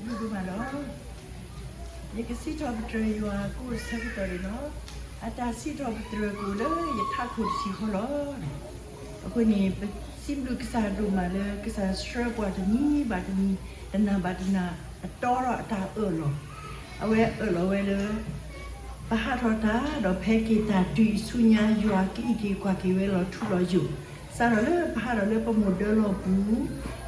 ဒိၣ်ဒိၣ်မးလီၤ. ယကစံးထီၣ်ပတြၢၤယွၤကိးဆၢကတီၢ်န့ၣ်လီၤ. အတၢ်စံးထီၣ်ပတြၢၤကအိၣ်လၢယထးခိၣ်တထံၣ်ဃီလီၤ. အဃိန့ၣ် ပစံးဘျုးကစၢ်ဒိၣ်မးလၢ ကစၢ်ဆှၢပှၤတနံၤဘၣ်တနံၤ, တနၤဘၣ်တနၤ, အတီဒီးအတၢ်အၢၣ်လီၤ, အဝဲအၢၣ်လီၤဝဲလၢ ပဟးထီၣ်တၢ် ဒီးဖဲက့ၤတၢ်တုၤအံၤဆူညါ ယွၤကအံးက့ၤကွၢ်က့ၤဝဲလီၤထူလီၤယိာ်, စးထီၣ်လၢပဟးထီၣ်လၢပမိၢ်ဒၢလီၢ်ပူၤ,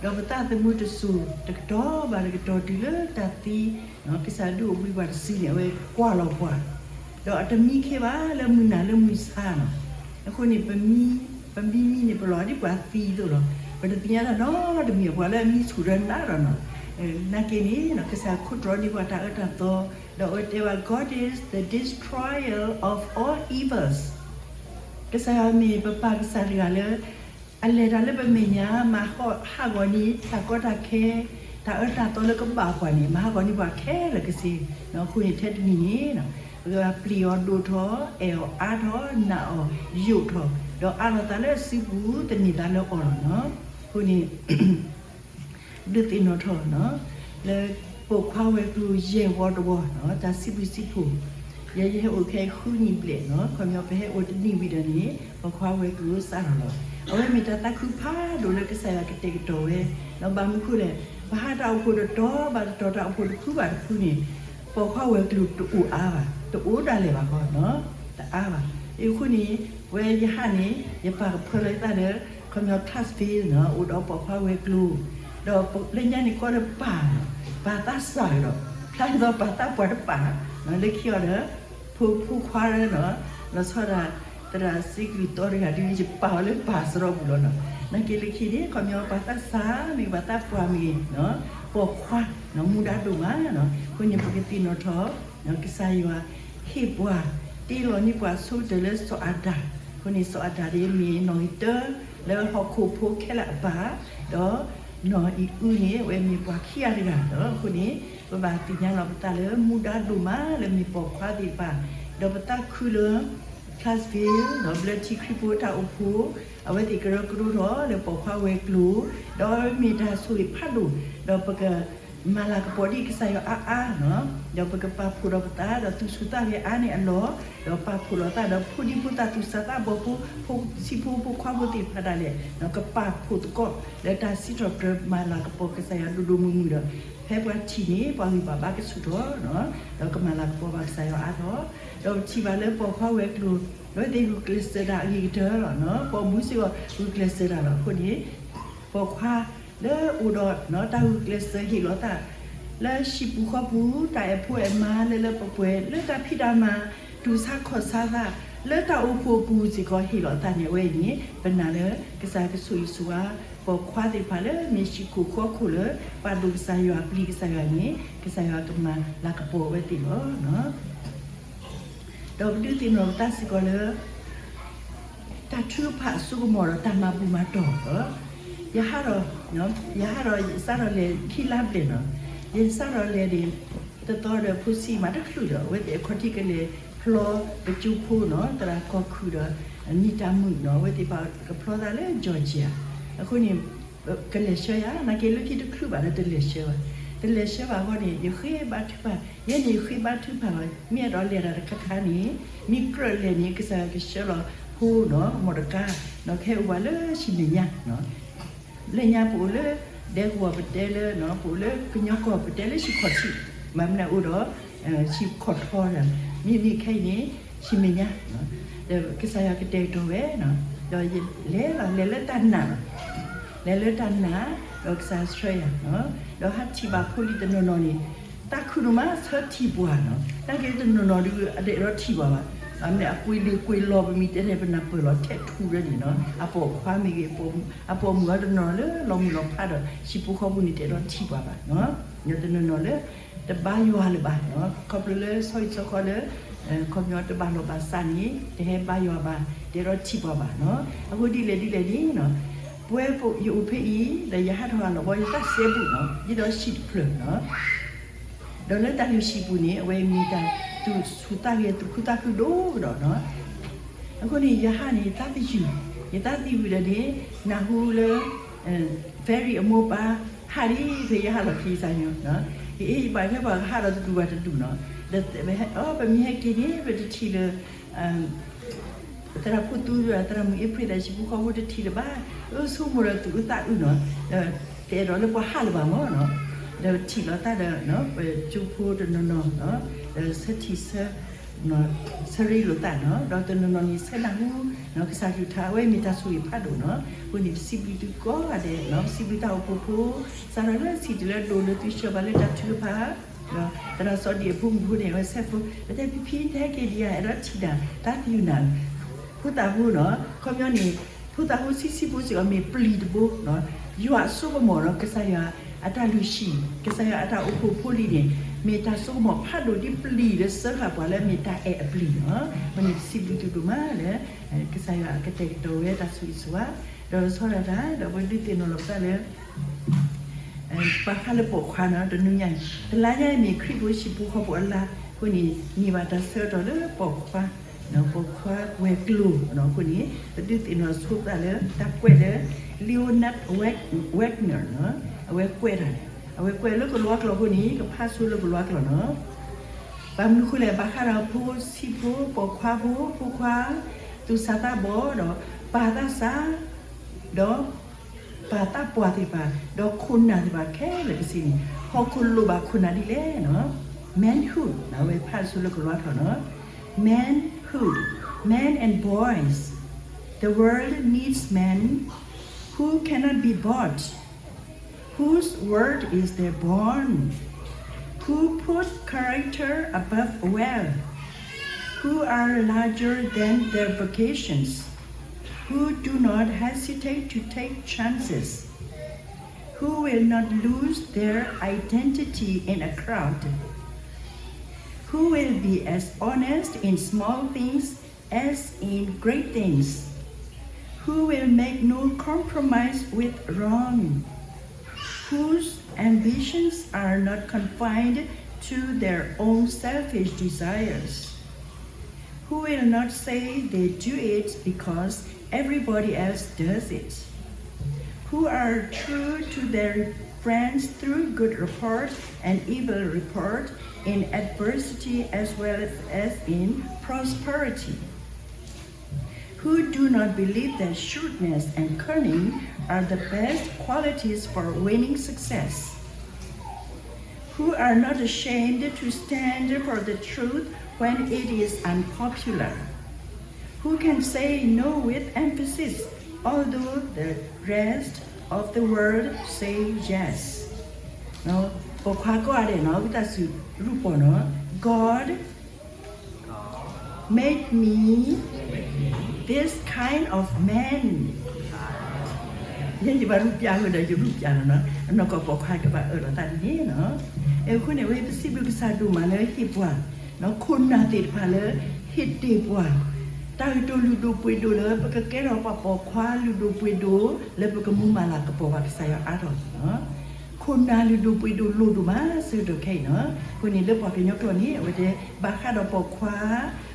ဒီးပသးသမူတစိၤတကတီၢ်ဘၣ်တကတီၢ်တုၤလၢတၢ်သံ, ကစၢ်ဒုးအိၣ်ဘှံးပှၤတစုန့ၣ် အဝဲကွၢ်လီၤပှၤ, ဒီးအတမံခ့ဘၣ်လၢမုၢ်နၤလၢမုၢ်ဆါနီၤ, အဃိန့ၣ် ပမံမံန့ၣ် ပလီၤဒ်ပှၤသံအသိးလီၤ. ပတသ့ၣ်ညါတၢ်နီတမံၤ ပှၤလၢအမံဆူၣ်ဒီးနးဒီးနီၤ, နာ်က့န့ၣ် ကစၢ်ခိးတြီန့ၢ်ပှၤတၢ်အၢတၢ်သီ, ဒီးအဝဲတဲဝဲ God is the destroyer of all evils. ကစၢ်ယွၤမ့ၢ်ပပၢ်ကစၢ်တဂၤလၢ အလဲၤတၢ်လၢပမဲာ်ညါ မၤဟးဂီၤန့ၢ်တၢ်ကီတၢ်ခဲ, တၢ်အၢတၢ်သီလၢကဘၣ်ပှၤန့ၣ် မၤဟးဂီၤန့ၢ်ပှၤခဲလၢာ်ခဲဆ့, အဃိန့ၣ်ထဲတနံၤန့ၣ် ပကပျံၤအီၤဒိၣ်ထီၣ်, အဲၣ်အီၤအါထီၣ်, နာ်အီၤယိာ်ထီၣ်, ဒီးအးလီၤသးလၢအစုပူၤ တန့ၢ်သးလၢအီၤလီၤနီၤ. အဃိန့ၣ် ဒုးသ့ၣ်နီၣ်ထီၣ်နီၤ, လၢပိာ်ခွါဝဲၤကျိၤယဲၢ်ဝီတဝီနီၤ, တၢ်စံးဘျုးစံးဖှိၣ်, ယဲယဟဲအိၣ်ခဲအံၤဃုနံၣ်ဘျဲၣ်နီၤ, ခီပညီပဟဲအိၣ်တနံၣ်ဝံၤဒီးန့ၣ် ပိာ်ခွါဝဲၤကျိၤစးထီၣ်လီၤ. အဝဲမ့ၢ်တၢ်သးခုဖးဒိၣ်လၢကစၢ်ယွၤကတဲာ်ကတီၤဝဲ, ဒီးဘၣ်မနုၤဃိလဲၣ်, ပဟးတၢ်အိၣ်ဖှိၣ်တတီၤဘၣ်တတီၤ တၢ်အိၣ်ဖှိၣ်တဖုဘၣ်တဖုန့ၣ် ပိာ်ခွါဝဲၤကျိၤတအိၣ်အါဘၣ်, တအိၣ်ဒၣ်လဲာ်ဘၣ်ဃီနီၤ, တအါဘၣ်. အဃိန့ၣ် ဝဲယဟးန့ၣ် ယပာ်ကဖၢလီၤယသးလၢ ခီပညီ Clarksville နီၤ, အိၣ်ဒီးပိာ်ခွါဝဲၤကျိၤ, ဒီးလၢညါန့ၣ်ကိးလၢပၢ်, ပၢ်သးစၢ်ဒီး ဖျါဒ်သိးပၢ်သးပှၢ်တပၢ်, လၢခံအီၤဒီး ဖိ ဖိခွါနီၤ, လီၤဆီဒၣ် သရၣ်စ့ကလုၢ်သီတဂၤဒ် ယပာ်အီၤလၢပၢ်စရီပူၤလီၤနီၤ. နာ်က့လၢခံန့ၣ် ခီပညီပၢ်သးစၢ်မ့ၢ်ဂ့ၤ ပၢ်သးပှၢ်မ့ၢ်ဂ့ၤ, ပိာ်ခွါ မူဒါဒိၣ်မးနီၤ. အဃိန့ၣ် ပကသ့ၣ်နီၣ်ထီၣ် ကစၢ်ယွၤဟ့ၣ်ပှၤ တ့လီၤန့ၢ်ပှၤဆိကတၢၢ်လၢစီၤအၤဒၣ်, အဃိန့ၣ် စီၤအၤဒၣ်ဒ်မ့ၢ်နီၣ်ဂံၢ်တၢ လၢဟီၣ်ခိၣ်ဖိခဲလၢာ်အပၢ်, ဒီးနီၢ်အံၤအုန့ၣ် အဝဲမ့ၢ်ပှၤခံဂၤတဂၤလီၤ. အဃိန့ၣ် ပဘၣ်သ့ၣ်ညါလီၤပသးလၢမူဒါဒိၣ်မးလၢမ့ၢ်ပိာ်ခွါသ့ၣ်တဖၣ်, ဒီးပသးခုလၢ Clarksville ဒီးဘျၢထံခရံာ်ဖိတၢ်အိၣ်ဖှိၣ်, အဝဲသ့ၣ်ကရၢကရိထီၣ်လၢပိာ်ခွါဝဲၤကျိၤ, ဒီးမ့ၢ်တၢ်ဆိၣ်ဂ့ၤဖးဒိၣ်, ဒီးပကမၤလၤကပီၤဒ်ကစၢ်ယွၤအါအါနီၤ, ဒီးပကပာ်ဖှိၣ်ဒီးပသး ဒီးသူၣ်ဆူၣ်သးဂဲၤအါန့ၢ်အလီၢ်, ဒီးပာ်ဖှိၣ်လီၤသးဒီးဖိဒံဖိသၣ်သူၣ်စၢ်သးဘီၣ်ဖိ, ဖိဆံးဖိဖိခွါဖိသ့ၣ်တဖၣ်ဒၣ်လဲာ်, ကပာ်ဖှိၣ်သကိးလၢတၢ်စံးထီၣ်ပတြၢၤမၤလၤကပီၤကစၢ်ယွၤဒိၣ်ဒိၣ်မုၢ်မုၢ်ဒီး ဖဲပှၤထံၣ်န့ၣ် ပှၤဂံၢ်ပှၤဘါကဆူၣ်ထီၣ်နီၤ, ဒီးကမၤလၤကပီၤဘၣ်ကစၢ်ယွၤအါထီၣ်, ဒီးပထံၣ်ဘၣ်လၢပိာ်ခွါဝဲၤကျိၤ အဝဲသ့ၣ်ဂုာ်ကျဲးစၢးတၢ်အဂ့ၤကတၢၢ်လီၤနီၤ, ပိာ်မူစ့ၢ်ကီးဂုာ်ကျဲးစၢးတၢ်လီၤ. အဃိန့ၣ် ပိာ်ခွါလၢအိၣ်ဒီးတၢ်ဂုာ်ကျဲးစၢးဟ့ၣ်လီၤသး လၢဟံၣ်ပူၤဃီပူၤ တၢ်အဲၣ်ဖိအဲၣ်မါလၢလၢပှဲၤပှဲၤ လၢတၢ်ဖံးတၢ်မၤ တူၢ်ဆါခီၣ်ဆါသး လၢတၢ်အိၣ်ဖှိၣ်အပူၤစ့ၢ်ကီးဟ့ၣ်လီၤသးန့ၣ် အဝဲအံၤန့ၣ် ပနာ်လၢကစၢ်ကဆိၣ်ဂ့ၤဆိၣ်ဝါ ပိာ်ခွါသ့ၣ်တဖၣ်လၢမ့ၢ်ဟံၣ်ခိၣ်ဃီခိၣ်လၢ ပာ်ဒိၣ်ကစၢ်ယွၤပျံၤကစၢ်ယွၤန့ၣ် ကစၢ်ယွၤကမၤလၤကပီၤအဝဲသ့ၣ်လီၤ. ဒီးပဒုးသ့ၣ်နီၣ်ပသးစ့ၢ်ကီးလၢ တၢ်ထုကဖၣ်အစိကမီၤဒီးတၢ်မၤဘူၣ်မၤတီၢ်, ယဟးဒီး ယဟးဒီးယစးထီၣ်လဲၤခံလါဘျဲၣ်နီၤ, ယစးထီၣ်လဲၤန့ၣ် တသီဒီးဖိဆံးမးတချုးဒီး အဝဲသ့ၣ်အခီၣ်ထံးကလဲၤဖျီပကၠိဖိနီၤ, သရၣ်ကီၢ်ခုၣ်ဒီး နံၣ်တၢ်မုၣ်နီၤ, အဝဲသ့ၣ်တဖၣ်ကဖျီသးလၢ Georgia, အဃိန့ၣ် ကလဲၤဆှၢယၤ နာ်က့လၢခံတချုးဘၣ်ဒီးတလဲၤဆှၢဘၣ်, တလဲၤဆှၢဘၣ်အဂီၢ်န့ၣ် ယဃ့ဘါထုကဖၣ်, ယဲန့ၣ်ယဃ့ဘါထုကဖၣ်လီၤ. မ့ၢ်အဲၣ်ဒိးလဲၤတၢ်တခါခါန့ၣ် မ့ၢ်ကြၢးလဲၤန့ၣ် ကစၢ်ယွၤကဆှၢလီၤဖိနီၤ မီၢ်တကါ ဒီးကဟဲအိၣ်ဘၣ်လၢဟံၣ်မဲာ်ညါ လၢညါပအိၣ်လၢဒဲကဝီၤပတဲလၢ ပအိၣ်လၢကညီကီၢ်ပတဲလၢဟံၣ်ခီၣ်ထံး, မ့မ့ၢ်အိၣ်ဒီး ဟံၣ်ခီၣ်ထီး, မ့မ့ၢ်ခဲအံၤန့ၣ် ဟံၣ်မဲာ်ညါ, ဒီးကစၢ်ယွၤကတဲာ်ကတီၤဝဲ, ဒီးလဲၤလီၤ လဲၤလၢတၢ်နာ်လီၤ, လဲၤလၢတၢ်နာ်, ဒီးကစၢ်ဆှၢယၤ, ဒီးဟးထံၣ်ဘၣ်ဖိလံၤတနီၤနီၤန့ၣ် သးခုဒိၣ်မးဆၢထံၣ်ပှၤနီၤ, နာ်က့တနီၤနီၤဒုး အတအဲၣ်ဒိးထံၣ်ပှၤဘၣ်, မ့ၢ်အကွ့လံာ်ကွ့လီၤပမံၤတဲထဲပနၢ်ပၢၢ်လီၤထဲထူဒီးန့ၣ်နီၤ, အပိာ်ခွါမ့ၢ်ဂ့ၤ, အပိာ်မုၣ်အီၤတနီၤလၢလီၤမုၢ်လီၤဖးဒီး ဟံၣ်ဖိဃီဖိန့ၣ် တအဲၣ်ဒိးထံၣ်ပှၤဘၣ်, ဒီးတနီၤနီၤလၢ တဘါယွၤလၢၤဘၣ်, ခီဖျိလၢဆီဟံၣ်ဆီဃီလၢ ခီပညီတဘၣ်လိာ်ဘၣ်စးန့ၣ် တဟဲဘါယွၤဘၣ်, တအဲၣ်ဒိးထံၣ်ပှၤဘၣ်နီၤ, အဃိဒ်လဲၣ်ဒ်လဲၣ်န့ၣ် ပဝဲယအိၣ်ဖဲအံၤ ဒီးယဟးထီၣ်ဟးလီၤဘီ ယသးစဲဘူးနီၤ ဒ်သိးဟံၣ်တဖျၢၣ်နီၤ, ဒီးလၢတၢ်လုၢ်ဟံၣ်ပူၤန့ၣ် အဝဲမ့ၢ်တၢ်သူၣ်ဆူၣ်သးဂဲၤသူၣ်ခုသးခုဒိၣ်ကဒီးနီၤ, အဃိန့ၣ် ယဟးန့ၣ် ယသးသယုၢ်, ယသးသယုၢ်ဒီးန့ၣ် နၢ်ဟူလၢ Very အမိၢ်ပၢ် ဟးလံ ဖဲယဟးလီၤခံစၢ်ညီ, အ့ ယဘၣ်ဟဲပှၤကဟးဒီးတဒူၣ်ဘၣ်တဒူၣ်နီၤ, ဒီး ပမ့ၢ်ဟဲက့ၤန့ၣ် ပတထံၣ်လၢ သရၣ်ဖိသူ သရၣ်မုၣ်အ့ဖြ့ၣ် သရၣ်ဟံၣ်ဖိဃီဖိတထံၣ်လၢၤဘၣ်, အၢ ဆိကမိၣ်ဒီးသူၣ်အုးသးအုးနီၤ, ဒီးတအဲၣ်ဒိးလၢပှၤဟးလၢၤဘၣ်မၢ်နီၤ, ဒီးထံၣ်လီၤသးဒီး ပကၠိဖိတနီၤနီၤ, ဒီးဆၢထံၣ်ဆၢ ဆၢရ့လိာ်သးနီၤ, ဒီးတနီၤနီၤန့ၣ် ဆၢနၢ်ဟူ ကစၢ်ကလုၢ်ကထါ အဝဲမ့ၢ်တၢ်ဆိၣ်ဂ့ၤဖးဒိၣ်နီၤ. အဃိန့ၣ် ပစံးဘျုးသုကိးဂၤဒဲးနီၤ, ပစံးဘျုးတၢ်အိၣ်ဖှိၣ်ဖိ, စးထီၣ်လၢဆံးတုၤလၢဒိၣ်လၢသုဆှၢပှၤလၢတၢ်ထုကဖၣ်, ဒီးသရၣ်စီၤဒံၣ်အဖိမုၣ်ဖိန့ၣ် အဝဲဆဲးဖိ, ပတဲဖံဖံ နဟဲက့ၤဒံးဧါ, အဲၣ်ဒိးထံၣ်နၤ, တၢ်သယုၢ်နၤ, ဖိသၣ်ဖိနီၤ, ခီပညီန့ၣ် ဖိသၣ်ဖိဆံးဆံးဖိစ့ၢ်ကီးမ့ၢ်ပျံၤတဘိ, ယွၤအစိကမီၤဒီး ကစၢ်ယွၤအတၢ်လုၢ်ဟံၣ်, ကစၢ်ယွၤအတၢ်အိၣ်ဖှိၣ်ဖိလံၤန့ၣ် မ့ၢ်တၢ်စိကမီၤဖးဒိၣ်ဒ်ပျံၤလၢစၢဃာ်ပှၤလၢမ့ၢ်တၢ်အဲၣ်အပျံၤနီၤ. အဃိန့ၣ် ပစံးဘျုးသုဒိၣ်မးလၢ ကစၢ်ယွၤအကတဲာ်ကတီၤဝဲတၢ်ဆိၣ်ဂ့ၤဆိၣ်ဝါ, ဒီးလီၤဆီဒၣ်တၢ် ဒီးပဒုးသ့ၣ်နီၣ်လီၤပသးလၢ ဘၣ်ဃးလၢပိာ်ခွါနီၤ, တနွံညါအံၤ တလါညါအံၤမ့ၢ်ခရံာ်ဖိဟံၣ်ဖိဃီဖိအလါ, အဃိန့ၣ် န့ၢ်ဘၣ်တၢ်ဆၢကတီၢ်လၢပိာ်ခွါ, ပိာ်ခွါဝဲၤကျိၤအဃိန့ၣ် ပဒုးသ့ၣ်နီၣ်ဆိပသးလၢ တၢ်ကွဲးလၢ Leonard Wagner နီၤ, အဝဲကွဲးတၢ်န့ၣ်, အဝဲကွဲးလၢကလံးဝါကျိာ်အဃိန့ၣ် ကဖးဆိလၢကလံးဝါကျိာ်နီၤ. ဘၣ်မနုၤဃိလဲၣ်, ဘၣ်ဃးဒီးဖိဆံးဖိ ပိာ်ခွါဖိ ဖိခွါ သူၣ်စၢ်သးဘီၣ် ဒီးပၢ်သးစၢ် ဒီး ပၢ်သးပှၢ်သ့ၣ်တဖၣ် ဒီးခိၣ်နၢ်သ့ၣ်တဖၣ်ခဲလၢာ်ခဲဆ့န့ၣ် ဟီၣ်ခိၣ်လိၣ်ဘၣ်ခိၣ်နၢ်ဒ်လဲၣ်နီၤ. Manhood နီၤ, အဝဲဖးဆိလၢကလံးဝါကျိာ်နီၤ. Manhood, men and boys, the world needs men who cannot be bought, whose word is their bond, who put character above wealth, who are larger than their vocations, who do not hesitate to take chances, who will not lose their identity in a crowd, who will be as honest in small things as in great things, who will make no compromise with wrong, whose ambitions are not confined to their own selfish desires, who will not say they do it because everybody else does it, who are true to their friends through good report and evil report, in adversity as well as in prosperity, who do not believe that shrewdness and cunning are the best qualities for winning success, who are not ashamed to stand for the truth when it is unpopular, who can say no with emphasis, although the rest of the world say yes. ပိာ်ခွါကိးဂၤဒဲးနီၤ, ဝံသးစူၤရူၢ်ပီၢ်နီၤ, God made me this kind of man. ယဲယဘၣ်ရူၢ်ပျးဃုာ်ဒီးယရူၢ်ပျးလီၤနီၤ, အနီၢ်ကီၢ်ပိာ်ခွါကဘၣ်အၢၣ်လီၤသးဒ်န့ၣ်နီၤ. အဃိန့ၣ် အဝဲပစံးဘျုးကစၢ်ဒိၣ်မးလၢဟ့ၣ်ပှၤ ခိၣ်နၢ်သ့ၣ်တဖၣ်လၢ ဟ့ၣ်တ့ၢ်ပှၤ တၢ်ကတိၤလုၢ်ဒိၣ်ပှ့ၤဒိၣ်လၢ ပကကဲထီၣ်ပှၤပိာ်ခွါလုၢ်ဒိၣ်ပှ့ၤဒိၣ် လၢပကမူမၤလၤကပီၤဘၣ်ကစၢ်ယွၤအါထီၣ်. ခိၣ်နၢ်လုၢ်ဒိၣ်ပှ့ၤဒိၣ်လိၣ်ဒိၣ်မးဆၢကတီၢ်ခဲအံၤနီၤ. အဃိန့ၣ်လၢပှၤကညီကျိာ်န့ၣ် အဝဲတဲဘၣ်ဃးဒီးပိာ်ခွါ,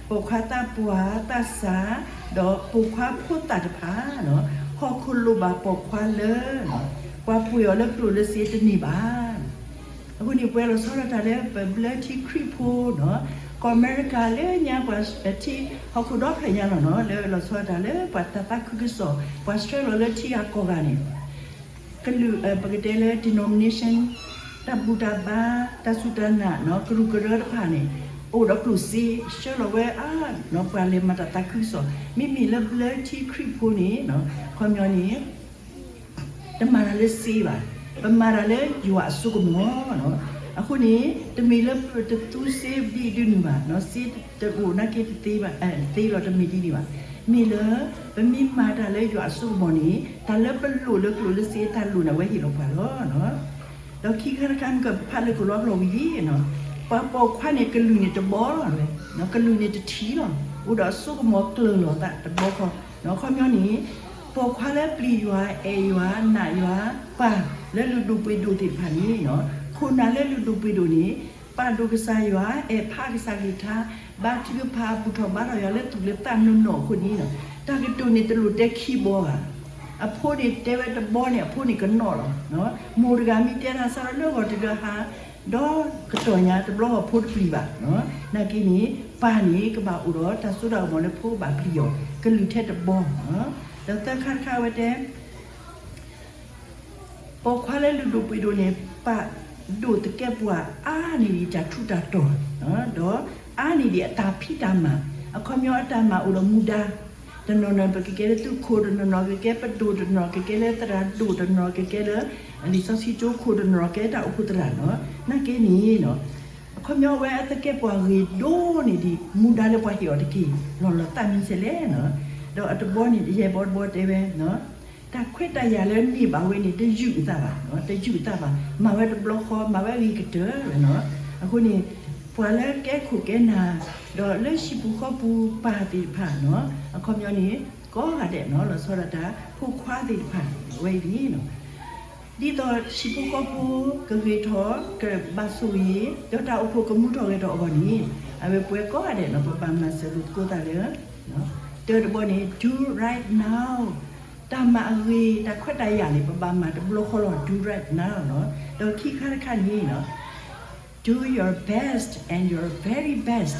ပိာ်ခွါသးပှၢ်သးစၢ်, ဒီးပိာ်ခွါဖိသၣ်တဖၣ်နီၤ, ဟီၣ်ခိၣ်လိၣ်ဘၣ်ပိာ်ခွါလၢ ပှၤပှ့ၤအီၤလၢကျိၣ်လၢစ့တန့ၢ်ဘၣ်. အဃိန့ၣ် ပှၤလီၤဆီဒၣ်တၢ်လၢပဘျၢထံခရံာ်ဖိနီၤ, ကီၢ်အမဲရကၤလၢညါပှၤထံဟီၣ်ခိၣ်ဒီဖျၢၣ်ညါလီၤနီၤ, လၢလီၤဆီဒၣ်တၢ်လၢပှၤတၢ်သးခုကစီၣ် ပှၤဆှၢလီၤလၢထံဂၤကီၢ်ဂၤန့ၣ် ကလုာ် ပကတဲလၢ denomination တၢ်ဘူၣ်တၢ်ဘါ တၢ်စူၢ်တၢ်နာ်နီၤ ကရူၢ်ကရၢတဖၣ်န့ၣ် အိၣ်ဒီးကျိၣ်စ့ ဆှၢလီၤဝဲအါနီၤ ပှၤလဲၤမၤတၢ်သးခုကစီၣ် မ့မ့ၢ်လၢဘျၢထံခရံာ်ဖိန့ၣ် ခီပညီန့ၣ် တမၤတၢ်လၢစ့ဘၣ်, ပမၤတၢ်လၢယွၤအစိကမီၤနီၤ. အဃိန့ၣ် တမ့ၢ်လၢပတသူစ့ဒ်အံၤဒ်နုၤဘၣ်နီၤ, စ့တအိၣ်နာ်က့တသ့ဘၣ်, သ့လီၤတမ့ၢ်ဒ်န့ၣ်ဘၣ်. မ့ၢ်လၢ ပမ့ၢ်မၤတၢ်လၢယွၤအစိကမီၤန့ၣ် တၢ်လၢပလိၣ်လၢကျိၣ်လၢစ့တၢ်လိၣ်န့ၣ် အဝဲဟ့ၣ်လီၤပှၤလီၤ. ဒီးခံခါတခါမ့ၢ်ကဖးလၢကလံးကျိာ်ဝံၤလံနီၤ, ပှၤပိာ်ခွါန့ၣ် ကလုာ်န့ၣ်တဘီလီၤဝဲ, ကလုာ်န့ၣ်တထံၣ်လီၤ, အိၣ်ဒီးအစိကမီၤကျၢၤလီၤသးတဘီဃီ, ခီပညီန့ၣ် ပိာ်ခွါလၢပျံၤယွၤ အဲၣ်ယွၤ နာ်ယွၤ ပၢ်လၢလုၢ်ဒိၣ်ပှ့ၤဒိၣ်သ့ၣ်တဖၣ်န့ၣ်နီၤ, ခိၣ်နၢ်လၢလုၢ်ဒိၣ်ပှ့ၤဒိၣ်န့ၣ် ပာ်ဒိၣ်ကစၢ်ယွၤ အဲၣ်ဖးကစၢ်ကလုၢ်ကထါ ဘါထုကဖၣ် ဘူၣ်ထီၣ်ဘါထီၣ်ယွၤလၢသူၣ်လၢသးနီၢ်နီၢ်အဃိန့ၣ်နီၤ, တၢ်ကတိၤန့ၣ်တလိၣ်တဲခံဘီဘၣ်. အဖိန့ၣ်တဲဝဲတဘီန့ၣ် အဖိန့ၣ်ကနီၣ်လီၤ. မိၢ်တဂၤမ့ၢ်တဲတၢ်စးထီၣ်လၢဂီၤတုၤလၢဟါ, ဒီးကတီၢ်ညါတဘျီဂီၤဖိတပျံၤဘၣ်. နာ်က့န့ၣ် ပၢ်န့ၣ်ကဘၣ်အိၣ်ဒီးတၢ်စိတၢ်ကမီၤလၢဖိကဘၣ်ပျံၤအီၤ ကလုၢ်ထဲတဘီ. ဒီးသၢခါတခါအဝဲတဲ ပိာ်ခွါလၢလုၢ်ဒိၣ်ပှ့ၤဒိၣ်န့ၣ် ပာ်ဒိၣ်သကဲးပဝးအါန့ၢ်ဒံးတၢ်ထူးတၢ်တီၤ, ဒီးအါန့ၢ်ဒံးအတၢ်ဖံးတၢ်မၤ, အခီပညီအတၢ်မၤအိၣ်ဒီးမူဒါ, တနီၤနီၤပကကဲလၢသုးခိၣ်, တနီၤနီၤကကဲပဒိၣ်, တနီၤကကဲလၢသရၣ်ဒိၣ်, တနီၤကကဲလၢလံာ်စီဆှံကၠိခိၣ်, တနီၤကဲတၢ်အိၣ်ဖှိၣ်သရၣ်နီၤ. နာ်က့န့ၣ် အခီပညီအဝဲအသကဲးပဝးဂ့ၤဒိၣ်န့ၢ်ဒံး မူဒါလၢပှၤဟ့ၣ်အီၤတက့ၢ်. လီၤလီၤသးမံၤဆဲးလဲၣ်, ဒီးအတဘီန့ၣ် ယဲၢ်ဘီတဘီတဲဝဲ တၢ်ခွဲးတၢ်ယာ်လၢန့ၢ်ဘၣ်ဝဲန့ၣ် တယုၢ်အသးဘၣ်, တယုၢ်အသးဘၣ်. မၤဝဲတဘျီဃီ မၤဝဲအဂ့ၤကတၢၢ်နီၤ. အဃိန့ၣ် ပှၤလၢကဲခိၣ်ကဲနၢ် ဒီးလၢဟံၣ်ပူၤဃီပူၤပၢ်သ့ၣ်တဖၣ်နီၤ, အခီပညီန့ၣ် ကိးဂၤဒဲးနီၤ လီၤဆီဒၣ်တၢ်ဖိခွါသ့ၣ်တဖၣ် အဝဲအံၤန့ၣ် ဒ်သိးဟံၣ်ဖိဃီဖိကဂ့ၤထီၣ် ကဘၣ်ဆိၣ်ဂ့ၤ ဒီးတၢ်အိၣ်ဖှိၣ်ကမူထီၣ်ဂဲၤထီၣ်အဂီၢ်န့ၣ် အဝဲပဝဲကိးဂၤဒဲးနီၤ ပဘၣ်မၤစၢၤလိာ်သကိးသးလၢ တၢ်တဘီန့ၣ် do right now, တၢ်မၤအဂ့ၤ တၢ်ခွဲးတၢ်ယာ်န့ၣ် ပဘၣ်မၤတဘျီဃီလီၤ do right now နီၤ. ဒီးခံခါတခါန့ၣ် do your best and your very best,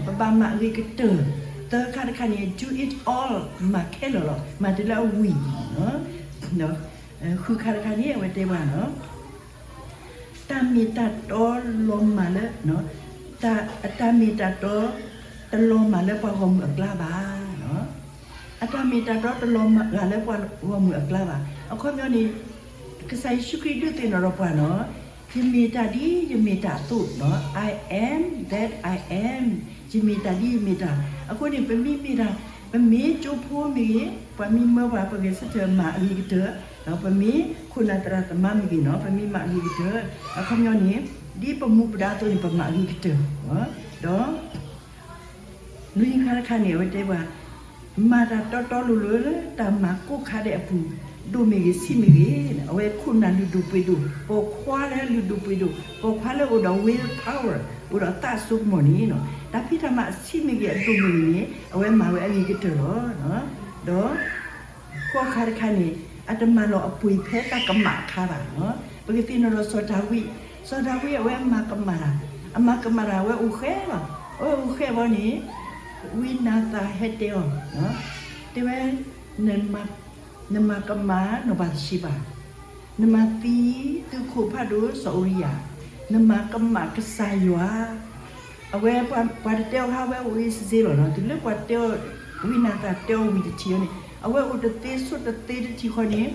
ပဘၣ်မၤအဂ့ၤကတၢၢ်. သၢခါတခါန့ၣ် do it all, မၤခဲလၢာ်လီၤ မၤတုၤလၢအဝံၤ, ဒီးဃုခါတခါန့ၣ် အဝဲတဲပှၤနီၤ တၢ်မ့ၢ်တၢ်တီလီၤမၢ်လၢ တၢ်မ့ၢ်တၢ်တီ တလီၤမၢ်လၢပှၤဂီၢ်မုၢ်အကျါဘၣ်. အတၢ်မ့ၢ်တၢ်တီတလီၤမၢ်လၢပှၤဂီၢ်မုၢ်အကျါဘၣ်. အခီပညီန့ၣ် ကစၢ်ယ့ၣ်ၡူးခရံာ်ဒုးသ့ၣ်နီၣ်ထီၣ်ပှၤနီၤ, ယမ့ၢ်တၢ်ဒ်ယမ့ၢ်တၢ်အသိးနီၤ, I am that I am, ယမ့ၢ်တၢ်ဒ်ယမ့ၢ်တၢ်. အဃိန့ၣ် ပမ့ၢ်မ့ၢ်တၢ်, ပမ့ၢ်ကၠိဖိမ့ၢ်ဂ့ၤ, ပှၤမ့ၢ်မၢပှၤ ပဂဲၤဆၢထၢၣ်မၤအဂ့ၤကတၢၢ်, ဒီးပမ့ၢ်ခိၣ်နၢ်သရၣ်သမါမ့ၢ်ဂ့ၤနီၤ, ပမ့ၢ်မၤအဂ့ၤကတၢၢ်. အခီပညီန့ၣ် ဒ်ပမူပဒါအသိးန့ၣ် ပမၤအဂ့ၤကတၢၢ်, ဒီး လွံၢ်ခါတခါန့ၣ် အဝဲတဲပှၤ မၤတၢ်တီတီလိၤလိၤလၢတၢ်မၤကိးခါဒဲးအပူၤ, ဒိၣ်မ့ၢ်ဂ့ၤ ဆံးမ့ၢ်ဂ့ၤ, အဝဲခိၣ်နၢ်လုၢ်ဒိၣ်ပှ့ၤဒိၣ်, ပိာ်ခွါလၢလုၢ်ဒိၣ်ပှ့ၤဒိၣ်, ပိာ်ခွါလၢအိၣ်ဒီး will power, အိၣ်ဒီးသးစိကမီၤန့ၣ်, တၢ်ဖံးတၢ်မၤအဆံးမ့ၢ်ဂ့ၤ အဒိၣ်မ့ၢ်ဂ့ၤန့ၣ် အဝဲမၤဝဲအဂ့ၤကတၢၢ်လီၤ. ဒီး ဃိးခါတခါန့ၣ် အတမၤလီၤအပှ့ၤဖဲတၢ်ကမၣ်အခါဘၣ်. ပကသ့ၣ်နီၣ်ဒီးစီၤဒၤဝံး, စီၤဒၤဝံးအဝဲမၤကမၣ်တၢ်, အမၤကမၣ်တၢ် အဝဲအိၣ်ဃဲလီၤ. အဝဲအိၣ်ဃဲဘီန့ၣ် ဝံနၤသၣ်ဟဲတဲအီၤ, တဲဝဲ နမၤကမၣ်နီၢ်ဘၤသရှ့ဘၤ, နမၤသံသုးခိၣ်ဖးဒိၣ်စီၤအူရံယၤ, နမၤကမၣ်ကစၢ်ယွၤ. အဝဲပှၤတတဲအီၤခါ အဝဲအိၣ်အ့စ့လီၤနီၤ. တုၤလၢပှၤတဲအီၤ, ဝံနၤသၣ်တဲအီၤဝံၤတထံၣ်အီၤန့ၣ် အဝဲအိၣ်တသ့ဆိးတသ့တထံၣ်ဃီန့ၣ်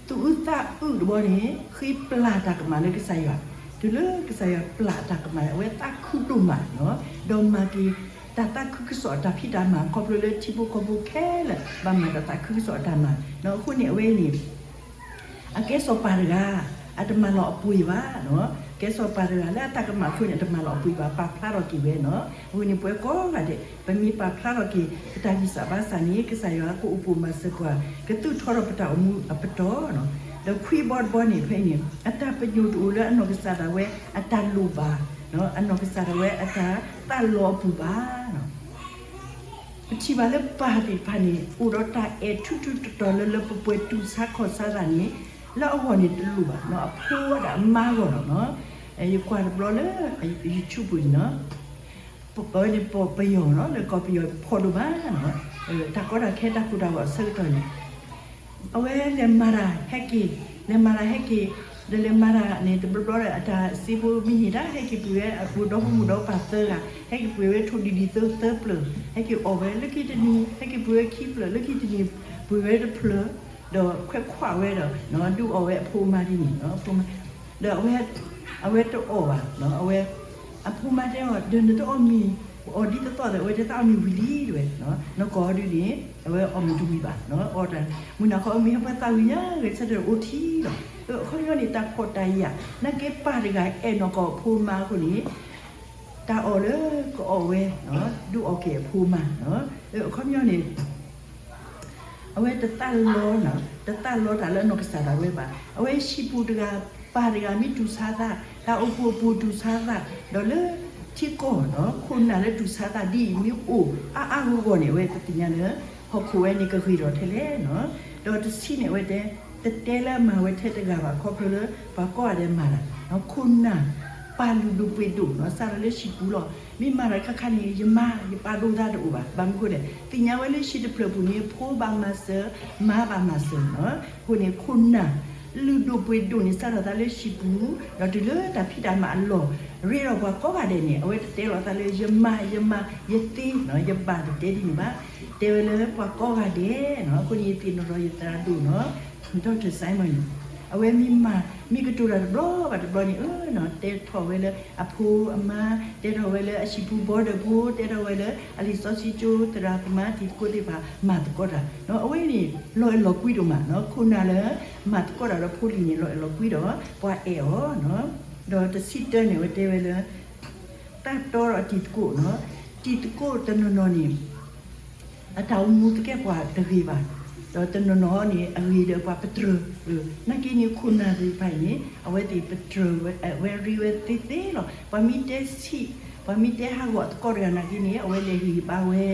သူၣ်အုးသးအုးတဘီန့ၣ် ဃ့ပျၢ်တၢ်ကမၣ်လၢကစၢ်ယွၤ. တုၤလၢကစၢ်ယွၤပျၢ်တၢ်ကမၣ် အဝဲသးခုဒိၣ်မးနီၤ, ဒီးမၤက့ၤတၢ်သးခုကစီၣ်အတၢ်ဖံးတၢ်မၤ ခီဖျိလၢထံဖိကီၢ်ဖိခဲလၢာ် ဘၣ်မၤတၢ်သးခုကစီၣ်အတၢ်မၤနီၤ. အဃိန့ၣ် အဝဲအံၤန့ၣ် အကဲစီၤပၤတဂၤ အတမၤလီၤအပှ့ၤဘၣ်နီၤ. ကဲစီၤပၤတဂၤလၢအတၢ်ကမၣ်အဃိန့ၣ် အတမၤလီၤအပှ့ၤဘၣ် ပာ်ဖျါထီၣ်က့ၤဝဲနီၤ. အဃိန့ၣ် ပဝဲကိးဂၤဒဲး ပမ့ၢ်ပာ်ဖျါထီၣ်က့ၤ ပတၢ်ဂံၢ်စၢ်ဘါစၢ်န့ၣ် ကစၢ်ယွၤကအိၣ်ပိာ်မၤစၢၤပှၤ ကသူၣ်ထီထီၣ်ပတၢ်အိၣ်မူအပတီၢ်နီၤ. ဒီးခွံဘီတဘီန့ၣ် ဖဲအံၤန့ၣ် အတၢ်ပညိၣ်တအိၣ်လၢအနီၢ်ကစၢ်ဒၣ်ဝဲအတၢ်လိၣ်ဘၣ်, အနီၢ်ကစၢ်ဒၣ်ဝဲအတၢ်သးလီအပူၤဘၣ်နီၤ. ပထံၣ်ဘၣ်လၢပၢ်သ့ၣ်တဖၣ်န့ၣ် အိၣ်ဒီးတၢ်အဲၣ်ထူထူတီတီလၢလၢပှဲၤပှဲၤ တူၢ်ဆါခီၣ်ဆါသးန့ၣ် လၢအဂီၢ်န့ၣ်တလိၣ်ဘၣ်နီၤ, အဖိဒီးအမါဂီၢ်လီၤနီၤ. ယကွၢ်တဘျီလၢ YouTube ပူၤန့ၣ်နီၤ, ပဝဲန့ၣ်ပယီၤနီၤ, လၢကီၢ်ပယီၤဖီၣ်ဒိၣ်မးနီၤ, တၢ်ကီတၢ်ခဲတၢ်ကိၢ်တၢ်ဂီၤအဆၢကတီၢ်န့ၣ် အဝဲလဲၤမၤတၢ်ဟဲက့ၤ, လဲၤမၤတၢ်ဟဲက့ၤ, ဒီးလဲၤမၤတၢ်န့ၣ် တဘျီဘျီဒီး အတၢ်စ့ဖိမ့ၢ်န့ၢ်တၢ် ဟဲက့ၤပှ့ၤဝဲ အပှ့ၤဒီဖိမိၢ်ဒီပၢ်သၢဂၤ, ဟဲက့ၤပှ့ၤဝဲထိၣ်ဒံၣ်ဒံၣ်သၢသၢဖျၢၣ်, ဟဲက့ၤအီၣ်ဝဲလၢခံတနံၤ ဟဲက့ၤပှ့ၤဝဲခံဖျၢၣ်, လၢခံတနံၤ ပှ့ၤဝဲတဖျၢၣ်, ဒီးခွဲးခွးဝဲဒီး ဒုးအီၣ်ဝဲအဖိအမါဒ်န့ၣ်, အဖိမါ, ဒီးအဝဲတအီၣ်ဘၣ်, အဝဲ အဖိမါတဲအီၤ ဒီးနတအီၣ်မ့ၤ, အီၣ်ဒ်သိးသိးဒီး အဝဲတဲသးအီၣ်မ့ၤဝံၤလံတဲဝဲ, နီၢ်ကီၢ်ဒုန့ၣ် အဝဲအီၣ်မ့ၤတဝံၤဘၣ်, အီၣ်တၢ် မုၢ်နၤခီအီၣ်မ့ၤဟဲပှဲၤသးဝံၤညါ ဂဲၤဆၢထၢၣ်အိၣ်ထံလီၤ. အခီပညီန့ၣ် တၢ်ဖှီၣ်တၢ်ယာ် နာ်က့ပၢ်တဂၤအဲၣ်နီၢ်ကီၢ်အဖိမါအဃိန့ၣ် တၢ်အီၣ်လၢကအီၣ်ဝဲ, ဒုးအီၣ်က့ၤအဖိမါ, အခီပညီန့ၣ် အဝဲတသးလီ, တသးလီတၢ်လၢအနီၢ်ကစၢ်ဒၣ်ဝဲဘၣ်. အဝဲဟံၣ်ပူၤတဂၤ ပၢ်တဂၤမ့ၢ်တူၢ်ဆါသး, တၢ်အိၣ်ဖှိၣ်အပူၤတူၢ်ဆါသး, ဒီးလၢထံကီၢ်နီၤ ခိၣ်နၢ်လၢတူၢ်ဆါသးဒ်အံၤမ့ၢ်အိၣ်အါအါဂီၢ်ဂီၢ်န့ၣ် အဝဲပသ့ၣ်ညါလၢ ဟီၣ်ခိၣ်ဝဲန့ၣ်ကဂ့ၤထီၣ်ထဲလဲၣ်နီၤ. ဒီးတဆံန့ၣ် အဝဲတဲ, တတဲလၢအမၤဝဲထဲတဂၤဘၣ် ခီဖျိလၢပှၤကိးဂၤဒဲးမၤတၢ်, ခိၣ်နၢ်ပာ်လုၢ်ဒိၣ်ပှ့ၤဒိၣ်နီၤ စးထီၣ်လၢဟံၣ်ပူၤလီၤ. မ့ၢ်မၤတၢ်တခါခါန့ၣ် ယမါယပာ်ဒိၣ်သးတအိၣ်ဘၣ်. ဘၣ်မနုၤအဃိလဲၣ်, သ့ၣ်ညါဝဲလၢဟံၣ်တဖျၢၣ်ပူၤန့ၣ် ဖိဘၣ်မၤစၢၤ, မါဘၣ်မၤစၢၤနီၤ. အဃိန့ၣ် ခိၣ်နၢ်လုၢ်ဒိၣ်ပှ့ၤဒိၣ်န့ၣ် စးထီၣ်သးလၢဟံၣ်ပူၤ, ဒီးတုၤလၢတၢ်ဖံးတၢ်မၤအလီၢ်, ရ့ဒီးပှၤကိးဂၤဒဲးန့ၣ် အဝဲတတဲလီၤသးလၢယမါယမါယသ့နီၤ ယဘၣ်တတဲဒ်န့ၣ်ဘၣ်. တဲဝဲလၢပှၤကိးဂၤဒဲးနီၤ. အဃိန့ၣ်ယသ့ၣ်နီၣ်ထီၣ်ယသရၣ်ဒိၣ်နီၤ Doctor Simon န့ၣ် အဝဲမ့ၢ်မၤ မ့ၢ်ကတိၤတၢ်တဘျီဘၣ်တဘျီန့ၣ် အၢနီၤ တဲထီၣ်ဝဲလၢအဖိအမါ, တဲထီၣ်ဝဲလၢအဟံၣ်ပူၤဘီဒၢးဖိ, တဲထီၣ်ဝဲလၢအလံာ်စီဆှံကၠိ သရၣ်သမါတံၤသကိးသ့ၣ်တဖၣ် မၤသကိးတၢ်နီၤ. အဝဲန့ၣ် လီၤအဲၣ်လီၤကွံဒိၣ်မးနီၤ. ခိၣ်နၢ်လၢမၤသကိးတၢ်ဒီးဖိလံၤန့ၣ် လီၤအဲၣ်လီၤကွံဒီး ပှၤအဲၣ်အီၤနီၤ. ဒီးတဆံတၢန့ၣ် အဝဲတဲဝဲလၢ တၢ်တီဒီးတံၤသကိးနီၤ. တံၤသကိးတနီၤနီၤန့ၣ် အတၢ်အိၣ်မူသကဲာ်ပှၤတဂ့ၤဘၣ်, ဒီးတနီၤနီၤန့ၣ် အဂ့ၤဒီးပှၤပတြၢၤ, နာ်က့န့ၣ် ခိၣ်နၢ်သ့ၣ်တဖၣ်အံၤန့ၣ် အဝဲသ့ၣ်ပတြၢၤဝဲ, အဝဲရ့ဝဲသ့သ့လီၤ. ပှၤမ့ၢ်တဲဆံး, ပှၤမ့ၢ်တဲဟးဂီၤအသကိးတဂၤနာ်က့န့ၣ် အဝဲလဲၤဂ့ၤဘါဝဲ,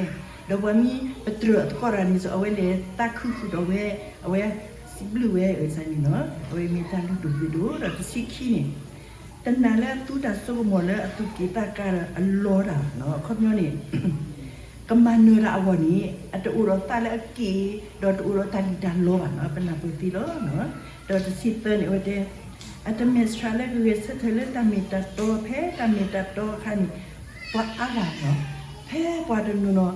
ဒီးပှၤမ့ၢ်ပတြၢၤအသကိးတဂၤန့ၣ် အဝဲလဲၤသးခုဃုာ်ဒီးဝဲ, အဝဲစံးဘျုးဝဲအၢန့ၣ်နီၤ. အဝဲမ့ၢ်တၢ်လုၢ်ဒိၣ်ပှ့ၤဒိၣ် ဒီးတဆံခံန့ၣ် တနာ်လၢအသူတၢ်စိကမီၤလၢအသူၣ်က့ၣ်သးကါဒီးအလီတၢ်ဘၣ်နီၤ. အခီပညီန့ၣ် ကမၤနၢၤတၢ်အဂီၢ်န့ၣ် အတအိၣ်ဒီးသးလၢအက့ၢ်, ဒီးတအိၣ်ဒီးတၢ်လံၣ်တၢ်လီဘၣ်နီၤ. ပနၢ်ပၢၢ်သ့လီၤ. ဒီးတဆံသၢန့ၣ် အဝဲတဲ, အတမဲာ်ဆှးလၢကဂဲၤဆၢထၢၣ်လၢတၢ်မ့ၢ်တၢ်တီ, ဖဲတၢ်မ့ၢ်တၢ်တီအခါန့ၣ် ပှၤအါဂၤနီၤ, ဖဲပှၤတနီၤနီၤ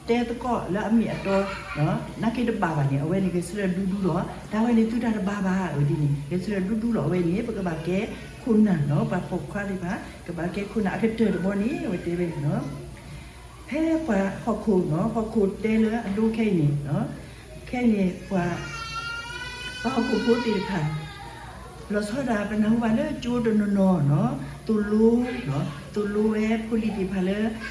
တဲသကိးလၢအမ့ၢ်အတီ, နာ်က့တဘၣ်ဘၣ်န့ၣ် အဝဲန့ၣ်ဂဲၤဆၢထၢၣ်ဒူဒူလီၤ. တၢ်ဝဲန့ၣ်သုတၢ်တဘၣ်ဘၣ်ဝဲဒ်န့ၣ် ဂဲၤဆၢထၢၣ်ဒူဒူလီၤ. အဝဲန့ၣ် ပကဘၣ်ကဲခိၣ်နၢ်နီၤ, ပှၤပိာ်ခွါသ့ၣ်တဖၣ် ကဘၣ်ကဲခိၣ်နၢ်အကတၢၢ်တဘျီန့ၣ် အဝဲတဲဝဲန့ၣ်နီၤ. ဖဲပှၤဟီၣ်ခိၣ်နီၤ, ဟီၣ်ခိၣ်တဲလၢအဒိခဲအံၤန့ၣ်, ခဲအံၤန့ၣ် ပှၤ ပှၤဟီၣ်ခိၣ်ဖိသ့ၣ်တဖၣ် လီၤဆီဒၣ်ပနၢ်ဟူဘၣ်လၢကၠိတနီၤနီၤနီၤ, သိၣ်လိ, သိၣ်လိဝဲဖိလံၤသ့ၣ်တဖၣ်လၢ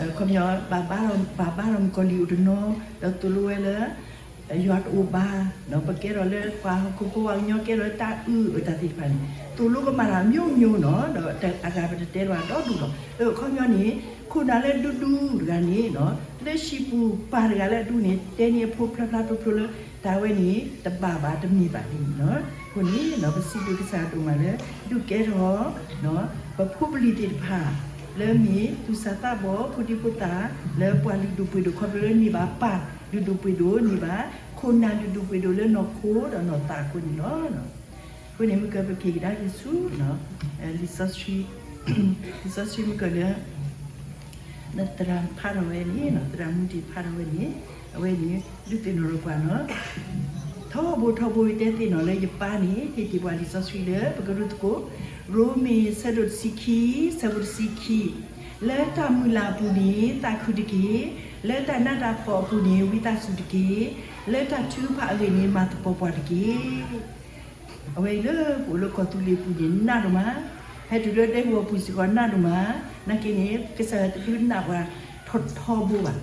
ခီပညီ ဘၣ်ဘါထီၣ်မုၣ်ကီၤလံၢ်အိၣ်တနီၤ, ဒီးသိၣ်လိဝဲလၢ ယွၤတအိၣ်ဘၣ်, ပကဲထီၣ်လၢပှၤဟီၣ်ခိၣ်ဖိပှၤကညီကဲထီၣ်လၢတၢ်အုၣ်အတၢ်သ့ၣ်တဖၣ်န့ၣ် သိၣ်လိကမၣ်တၢ် မျိုးမျိုး နီၤ, ဒီးအဂၤပတတဲလီၤဒီဒူၣ်လီၤ. အခီပညီန့ၣ် ခိၣ်နၢ်လၢဒူဒူတဂၤန့ၣ်နီၤ, လၢဟံၣ်ပူၤပၢ်တဂၤလၢအဒူန့ၣ် တဲန့ၢ်အဖိဖျါဖျါဖျိဖျိလၢ တၢ်ဝဲန့ၣ် တဘၣ်ဘၣ်တမ့ၢ်ဘၣ်န့ၣ်နီၤ. အဃိန့ၣ် ပစံးဘျုးကစၢ်ဒိၣ်မးလၢ ဒုးကဲထီၣ် ပဖိပလံၤသ့ၣ်တဖၣ် လၢမ့ၢ်သူၣ်စၢ်သးဘီၣ် ဖိဒံဖိသၣ် လၢပှၤလုၢ်ဒိၣ်ပှ့ၤဒိၣ်ခီဖျိလၢန့ၢ်ဘၣ်ပၢ်လုၢ်ဒိၣ်ပှ့ၤဒိၣ် န့ၢ်ဘၣ်ခိၣ်နၢ်လုၢ်ဒိၣ်ပှ့ၤဒိၣ်လၢနီၢ်ခိဒီးနီၢ်သးအဃိန့ၣ်လီၤ. အဃိန့ၣ် မ့ၢ်ကပက့ၤကဒါက့ၤဆူ လံာ်စီဆှံ, လံာ်စီဆှံမ့ၢ်ကလၢ သရၣ်ဖးထီၣ်ဝဲန့ၣ်, သရၣ်မူတ့ၢ်ဖးထီၣ်ဝဲန့ၣ်, အဝဲန့ၣ် ဒုးသ့ၣ်နီၣ်ထီၣ်ပှၤနီၤ, ထီဘိထီဘိတဲသ့ၣ်နီၣ်လၢယပၢ်န့ၣ် ဟ့ၣ်တ့ၢ်ပှၤလံာ်စီဆှံလၢပကရူၢ်သကိး, ရိမ့ၤ ဆၢဒိၣ်တဆံခံ, ဆၢဖိတဆံခံ, လၢတၢ်မုၢ်လၢ်အပူၤန့ၣ် သးခုတက့ၢ်, လၢတၢ်နးတၢ်ဖှီၣ်အပူၤန့ၣ် ဝံသးစူၤတက့ၢ်, လၢတၢ်ထုကဖၣ်အဂ့ၢ်န့ၣ် မၤသပှၢ်ပှၢ်တက့ၢ်. အဝဲအံၤလၢပအိၣ်လၢကီၢ်သူလ့ၤပူၤန့ၣ် နးဒိၣ်မး, ဟဲတုၤလၢဒဲကဝီၤပူၤစ့ၢ်ကီးနးဒိၣ်မး, နာ်က့န့ၣ် ကစၢ်ယွၤတဒုးနးပှၤထီထီဘိဘၣ်,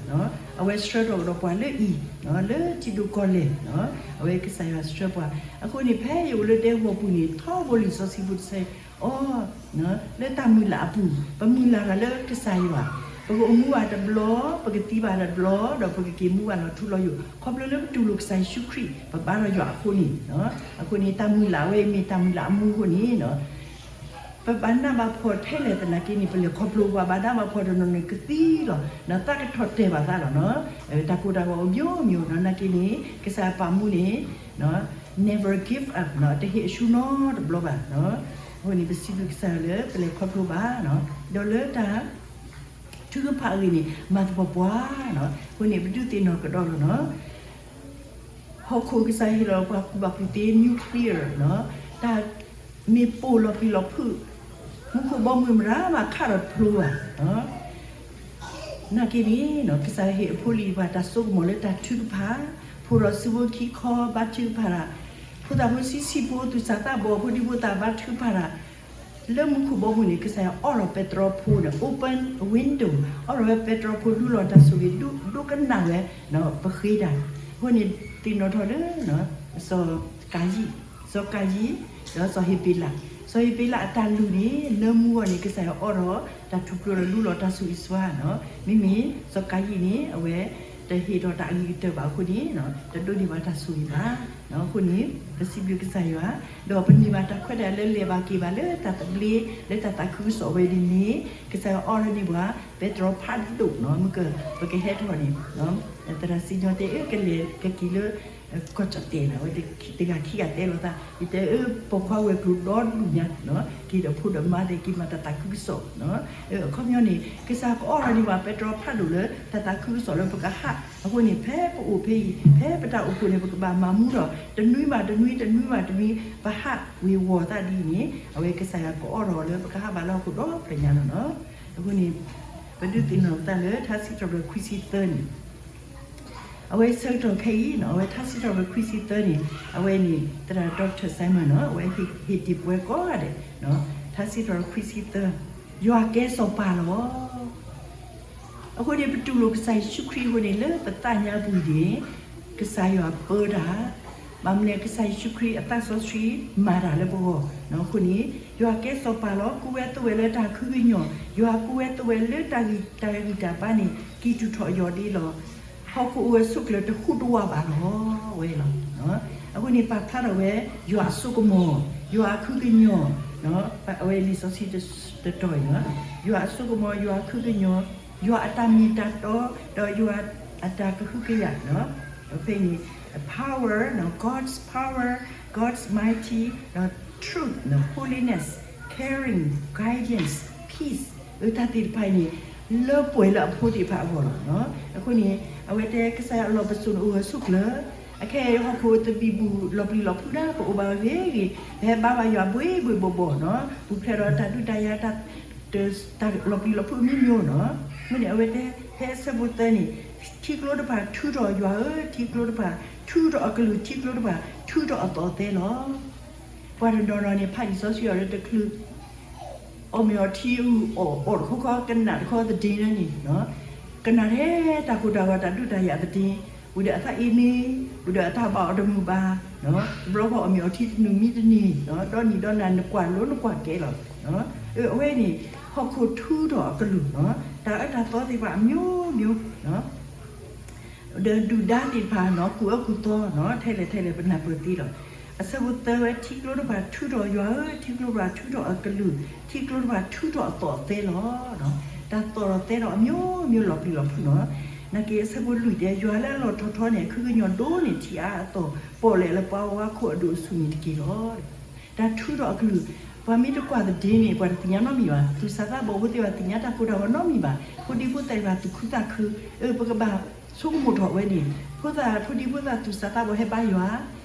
အဝဲဆှၢထီၣ်ကဒီးပှၤလၢအံၤ လၢထံဒိၣ်ကီၢ်လဲၢ်, အဝဲကစၢ်ယွၤဆှၢပှၤ, အဃိန့ၣ် ဖဲယအိၣ်လၢဒဲကဝီၤပူၤန့ၣ် ထီဘိလံာ်စီဆှံဖိတဆၢအံၤ အီ လၢတၢ်မုၢ်လၢ်အပူၤ, ပမုၢ်လၢ်တၢ်လၢကစၢ်ယွၤ, ပကအိၣ်မူဘၣ်တဘျီ, ပကသံဘၣ်တဘျီ, ဒီးပကက့ၤမူဘၣ်လီၤထူလီၤယိာ်, ခီဖျိလၢပတူၢ်လိာ်ကစၢ်ယ့ၣ်ၡူးခရံာ် ပဘါထီၣ်ယွၤအဃိန့ၣ်, အဃိန့ၣ် တၢ်မုၢ်လၢ်ဝဲအံၤမ့ၢ်တၢ်မုၢ်လၢ်အမူအဃိန့ၣ် ပဘၣ်နးဘၣ်ဖှီၣ်ထဲလဲၣ်သနာ်က့န့ၣ် ပလဲၤခီဖျိပှၤဘၣ်နးဘၣ်ဖှီၣ်တနီၤန့ၣ်ကသံလီၤ, သးကထီၣ်တဲာ်ဘၣ်သးလီၤ, တၢ်ကိၢ်တၢ်ဂီၤအိၣ်မျိုးမျိုးနီၤ, နာ်က့န့ၣ် ကစၢ်ယွၤပာ်မူန့ၣ် never give up တဟ့ၣ်အဆူၣ်နီတဘျီဘၣ်, အဃိန့ၣ် ပစံးဘျုးကစၢ်ယွၤလၢပလဲၤခီဖျိဘၣ်, ဒီးလၢတၢ် ထုကဖၣ်အဂ့ၢ်န့ၣ် မၤသပှၢ်ပှၢ်နီၤ, အဃိန့ၣ် ပဒုးသ့ၣ်နီၣ်ကဒီးလီၤနီၤ, ဟီၣ်ခိၣ်ကစၢ်ဟ့ၣ်လီၤပှၤကူၣ်ဘၣ်ကူၣ်သ့ nuclear နီၤ, တၢ်မ့ၢ်ပိာ်လီၤပျံၤလီၤဖုး, မူခိၣ်ဘီမုၢ်မတၤမးခးထီၣ်တဖျိဘၣ် နာ်က့န့ၣ် ကစၢ်ဟ့ၣ်အဖိလံၤတဖၣ်တၢ်စိကမီၤလၢတၢ်ထုကဖၣ်, ဖိဒီးစုဖိခံခီဘါထုကဖၣ်တၢ်, ဖိသၣ်ဖိဆံးဆံးဖိ သူၣ်စၢ်သးဘီၣ် ဖိဒံဖိသၣ်ဘါထုကဖၣ်တၢ်, လၢမူခိၣ်ဘီမုၢ်န့ၣ် ကစၢ်ယွၤအိးထီၣ်ပဲတြီဖိန့ၣ် open window အိးထီၣ်ဝဲပဲတြီဖိ ဒူလီၤတၢ်ဆိၣ်ဂ့ၤ ဒိကနၣ်ဝဲ ပဃ့တၢ်, အဃိန့ၣ် သ့ၣ်နီၣ်ထီၣ်လၢ စီၤကၤယံၣ်, စီၤကၤယံၣ် ဒီးစီၤဟ့းဘ့းလး, စီၤဟ့းဘ့းလးအတၢ်လုၢ်န့ၣ် လၢမူဂီၢ်န့ၣ် ကစၢ်ယွၤအိးထီၣ်တၢ်ထူၣ်ဖျိဒီးဒူလီၤတၢ်ဆိၣ်ဂ့ၤဆိၣ်ဝါနီၤ, မ့မ့ၢ်စီၤကၤယံၣ်န့ၣ် အဝဲ တဟ့ၣ်ထီၣ်တၢ်အဂ့ၤကတၢၢ်ဘၣ်အဃိန့ၣ်, တဒိးန့ၢ်ဘၣ်တၢ်ဆိၣ်ဂ့ၤဘၣ်. အဃိန့ၣ်, ပစံးဘျုးကစၢ်ယွၤ, ဒီးပန့ၢ်ဘၣ်တၢ်ခွဲးတၢ်ယာ်လၢလဲၤဘၣ်က့ၤဘၣ်လၢတၢ်သဘျ့, လၢတၢ်သးခုကစီၣ်ဝဲန့ၣ်န့ၣ်, ကစၢ်ယွၤအိးထီၣ်န့ၢ်ပှၤ ပဲတြီဖးဒိၣ်နီၤ, မ့ၢ်က ပကဟဲထီၣ်န့ၣ်, သရၣ်စံၣ်ညီၣ်တဲအၢ ကလဲၤကက့ၤလၢ ကီၢ်ကၠီၣ်တဲာ်န့ၣ်, အဝဲတဂၤခံဂၤတဲလိာ်သး, ယတဲအၢ ပိာ်ခွါဝဲၤကျိၤဒီဒူၣ်ညါ, က့ၤဒီးဖိဒီးမါသ့ၣ် က့ၤမၤတၢ်သးခုကစီၣ်, အခီပညီန့ၣ် ကစၢ်ယွၤကအိးထီၣ်န့ၢ်ပှၤပဲတြီဖးဒိၣ်လၢ တၢ်သးခုကစီၣ်လၢပကဟး, အဃိန့ၣ် ဖဲပအိၣ်ဖဲအံၤ ဖဲပတၢ်အိၣ်ဖှိၣ်န့ၣ် ပကဘၣ်မၤမူဒီး တနွံဘၣ်တနွံ တနွံဘၣ်တနွံ ပဟးဝ့ၤဝီၤသးဒ်အံၤန့ၣ်, အဝဲကစၢ်ယွၤကအိးထီၣ်လၢပကဟးဘၣ်လၢဟီၣ်ခိၣ်ဒီဖျၢၣ်ညါလီၤနီၤ. အဃိန့ၣ် ပဒုးသ့ၣ်နီၣ်ပသးလၢထါစံးထီၣ်ပတြၢၤခွံဆံသၢန့ၣ်, အဝဲဆၢကတီၢ်ခဲအံၤနီၤ, အဝဲထါစံးထီၣ်ပတြၢၤခွံဆံသၢန့ၣ်, အဝဲန့ၣ် သရၣ် Doctor Simon နီၤ, အဝဲဟ့ၣ်တ့ၢ်ပဝဲကိးဂၤဒဲး, ထါစံးထီၣ်ပတြၢၤခွံဆံသၢ, ယွၤကဲစီၤပၤလီၤ. အဃိန့ၣ် ပတူၢ်လိာ်ကစၢ်ယ့ၣ်ၡူးခရံာ်အဃိန့ၣ် လၢပသးညါပူၤန့ၣ်, ကစၢ်ယွၤပၢတၢ်, ဘၣ်မနုၤလဲၣ် ကစၢ်ယ့ၣ်ၡူးခရံာ်အသးစီဆှံမၤတၢ်လၢပဂီၢ်, အဃိန့ၣ် ယွၤကဲစီၤပၤလီၤ, ကူဝဲသိးဝဲလၢတၢ်ခုကညီၢ်, ယွၤကူဝဲသိးဝဲလၢတၢ်ဂံၢ်တၢ်ဘါန့ၣ် ကံၢ်တူာ်ထီၣ်ယီၤဒ့လီၤ. ဟီၣ်ခိၣ်အဂၢၤဆူၣ်ကျၢၤတဟူးတဝးဘၣ်လီၤဝဲလီၤ. အဃိန့ၣ် ပာ်ဖျါထီၣ်ဝဲ ယွၤအစိကမီၤ, ယွၤအခုကညီၢ်, အဝဲလံာ်စီဆှံတတီၤအံၤ, ယွၤအစိကမီၤ, ယွၤအခုကညီၢ်, ယွၤအတၢ်မ့ၢ်တၢ်တီ, ဒီးယွၤအတၢ်ကဟုကယာ်, ဖဲန့ၣ် power, God's power, God's mighty, truth, holiness, caring, guidance, peace, တၢ်သ့ၣ်တဖၣ်အံၤန့ၣ် လၢပှဲၤလၢအဖိသ့ၣ်တဖၣ်အဂီၢ်လီၤ. အဃိန့ၣ် အဝဲတဲကစၢ်ယွၤအလီၢ်ပစိာ်န့ၣ်အိၣ်ဂၢၢ်ဆူၣ်ကျၢၤ, အခဲအံၤဟီၣ်ခိၣ်တဘံၣ်ဘူၣ်လီၤပျံၤလီၤဖုးဒၣ် ပအိၣ်ဘၣ်ဂ့ၤဂ့ၤ, ပဟဲဘါဘၣ်ယွၤဘှ့ဘှ့ဘှီၣ်ဘှီၣ်နီၤ, ပူၤဖျဲးဒီးတၢ်ဒုးတၢ်ယၤ တၢ်လီၤပျံၤလီၤဖုးအမျိုးမျိုးနီၤ. မ့ၢ်န့ၣ် အဝဲတဲ ဖဲအဆၢဖိသၢန့ၣ်, ထံကျိတဖၣ်ထုးထီၣ်ယွၤဧၢ, ထံကျိတဖၣ်ထုးထီၣ်အကလုၢ်, ထံကျိတဖၣ်ထုးထီၣ်အသီၣ်သဲလီၤ. ပှၤတနီၤနီၤန့ၣ် ဖးလံာ်စီဆှံအီၤလၢတချုး အီၣ်မ့ၤအီထံအုၣ်အီၣ်တခီခီ ကနၣ်တခီသဒ့န့ၣ်, ကနၣ်ထဲတၢ်ကိၢ်တၢ်ဂီၤတၢ်ဒုးတၢ်ယၤသဒ့, ဝံၤဒီးအသးအ့န့ၣ်, ဝံၤဒီးအတၢ်ဘၣ်အီၤတမုာ်ဘၣ်, တဘျီဃီအီၣ်မ့ၤအီထံတနုာ်မံတနံၤ, ဒီနံၤဒီနၤနကွၢ်လိနကွၢ်ကဲလီၤ. အဝဲန့ၣ် ဟီၣ်ခိၣ်ထုးထီၣ်အကလုၢ်, တၢ်အၢတၢ်သီသ့ၣ်တဖၣ်အမျိုးမျိုး ဒီးဒုၣ်ဒါသ့ၣ်တဖၣ်နီၤ ကူၣ်အၢကူၣ်သီနီၤ ထဲလဲၣ်ထဲလဲၣ်ပနၢ်ပၢၢ်သ့လီၤ. အဆၢဖိသၢဝဲ ထံကျိတဖၣ်ထုးထီၣ်ယွၤဧၢ, ထံကျိတဖၣ်ထုးထီၣ်အကလုၢ်, ထံကျိတဖၣ်ထုးထီၣ်အသီၣ်အသဲလီၤ. တၢ်သီၣ်ထီၣ်သဲထီၣ်အမျိုးမျိုးလီၤပျံၤလီၤဖုးနီၤ. နာ်က့အဆၢဖိလွံၢ်တဲ ယွၤလၢအလီၢ်ထီၣ်ထီန့ၣ် အခုကညီၤဒိၣ်န့ၢ်ထံအါအသီၣ် ပီၣ်လဲၣ်လၢပှၤဝါခိၣ်အဒိၣ်အဆူၣ်န့ၣ်တက့ၢ်လီၤ. တၢ်ထုးထီၣ်အကလုၢ်, ပှၤမ့ၢ်တကွၢ်သဒ့န့ၣ် ပှၤတသ့ၣ်ညါနီတမံၤဘၣ်. သူၣ်စၢ်သးဘီၣ်ဖိသ့ၣ်တဖၣ်သ့ၣ်ညါတၢ်ကိၢ်တၢ်ဂီၤနီတမံၤဘၣ်. ဖိဒံဖိသၣ်သ့ၣ်တဖၣ်သူၣ်ခုသးခု, အၢ ပကဘၣ်ဆိကမိၣ်ထီၣ်ဝဲန့ၣ် ဖိသၣ်ဖိဒံဖိသၣ်သူၣ်စၢ်သးဘီၣ်ဟဲဘါယွၤ,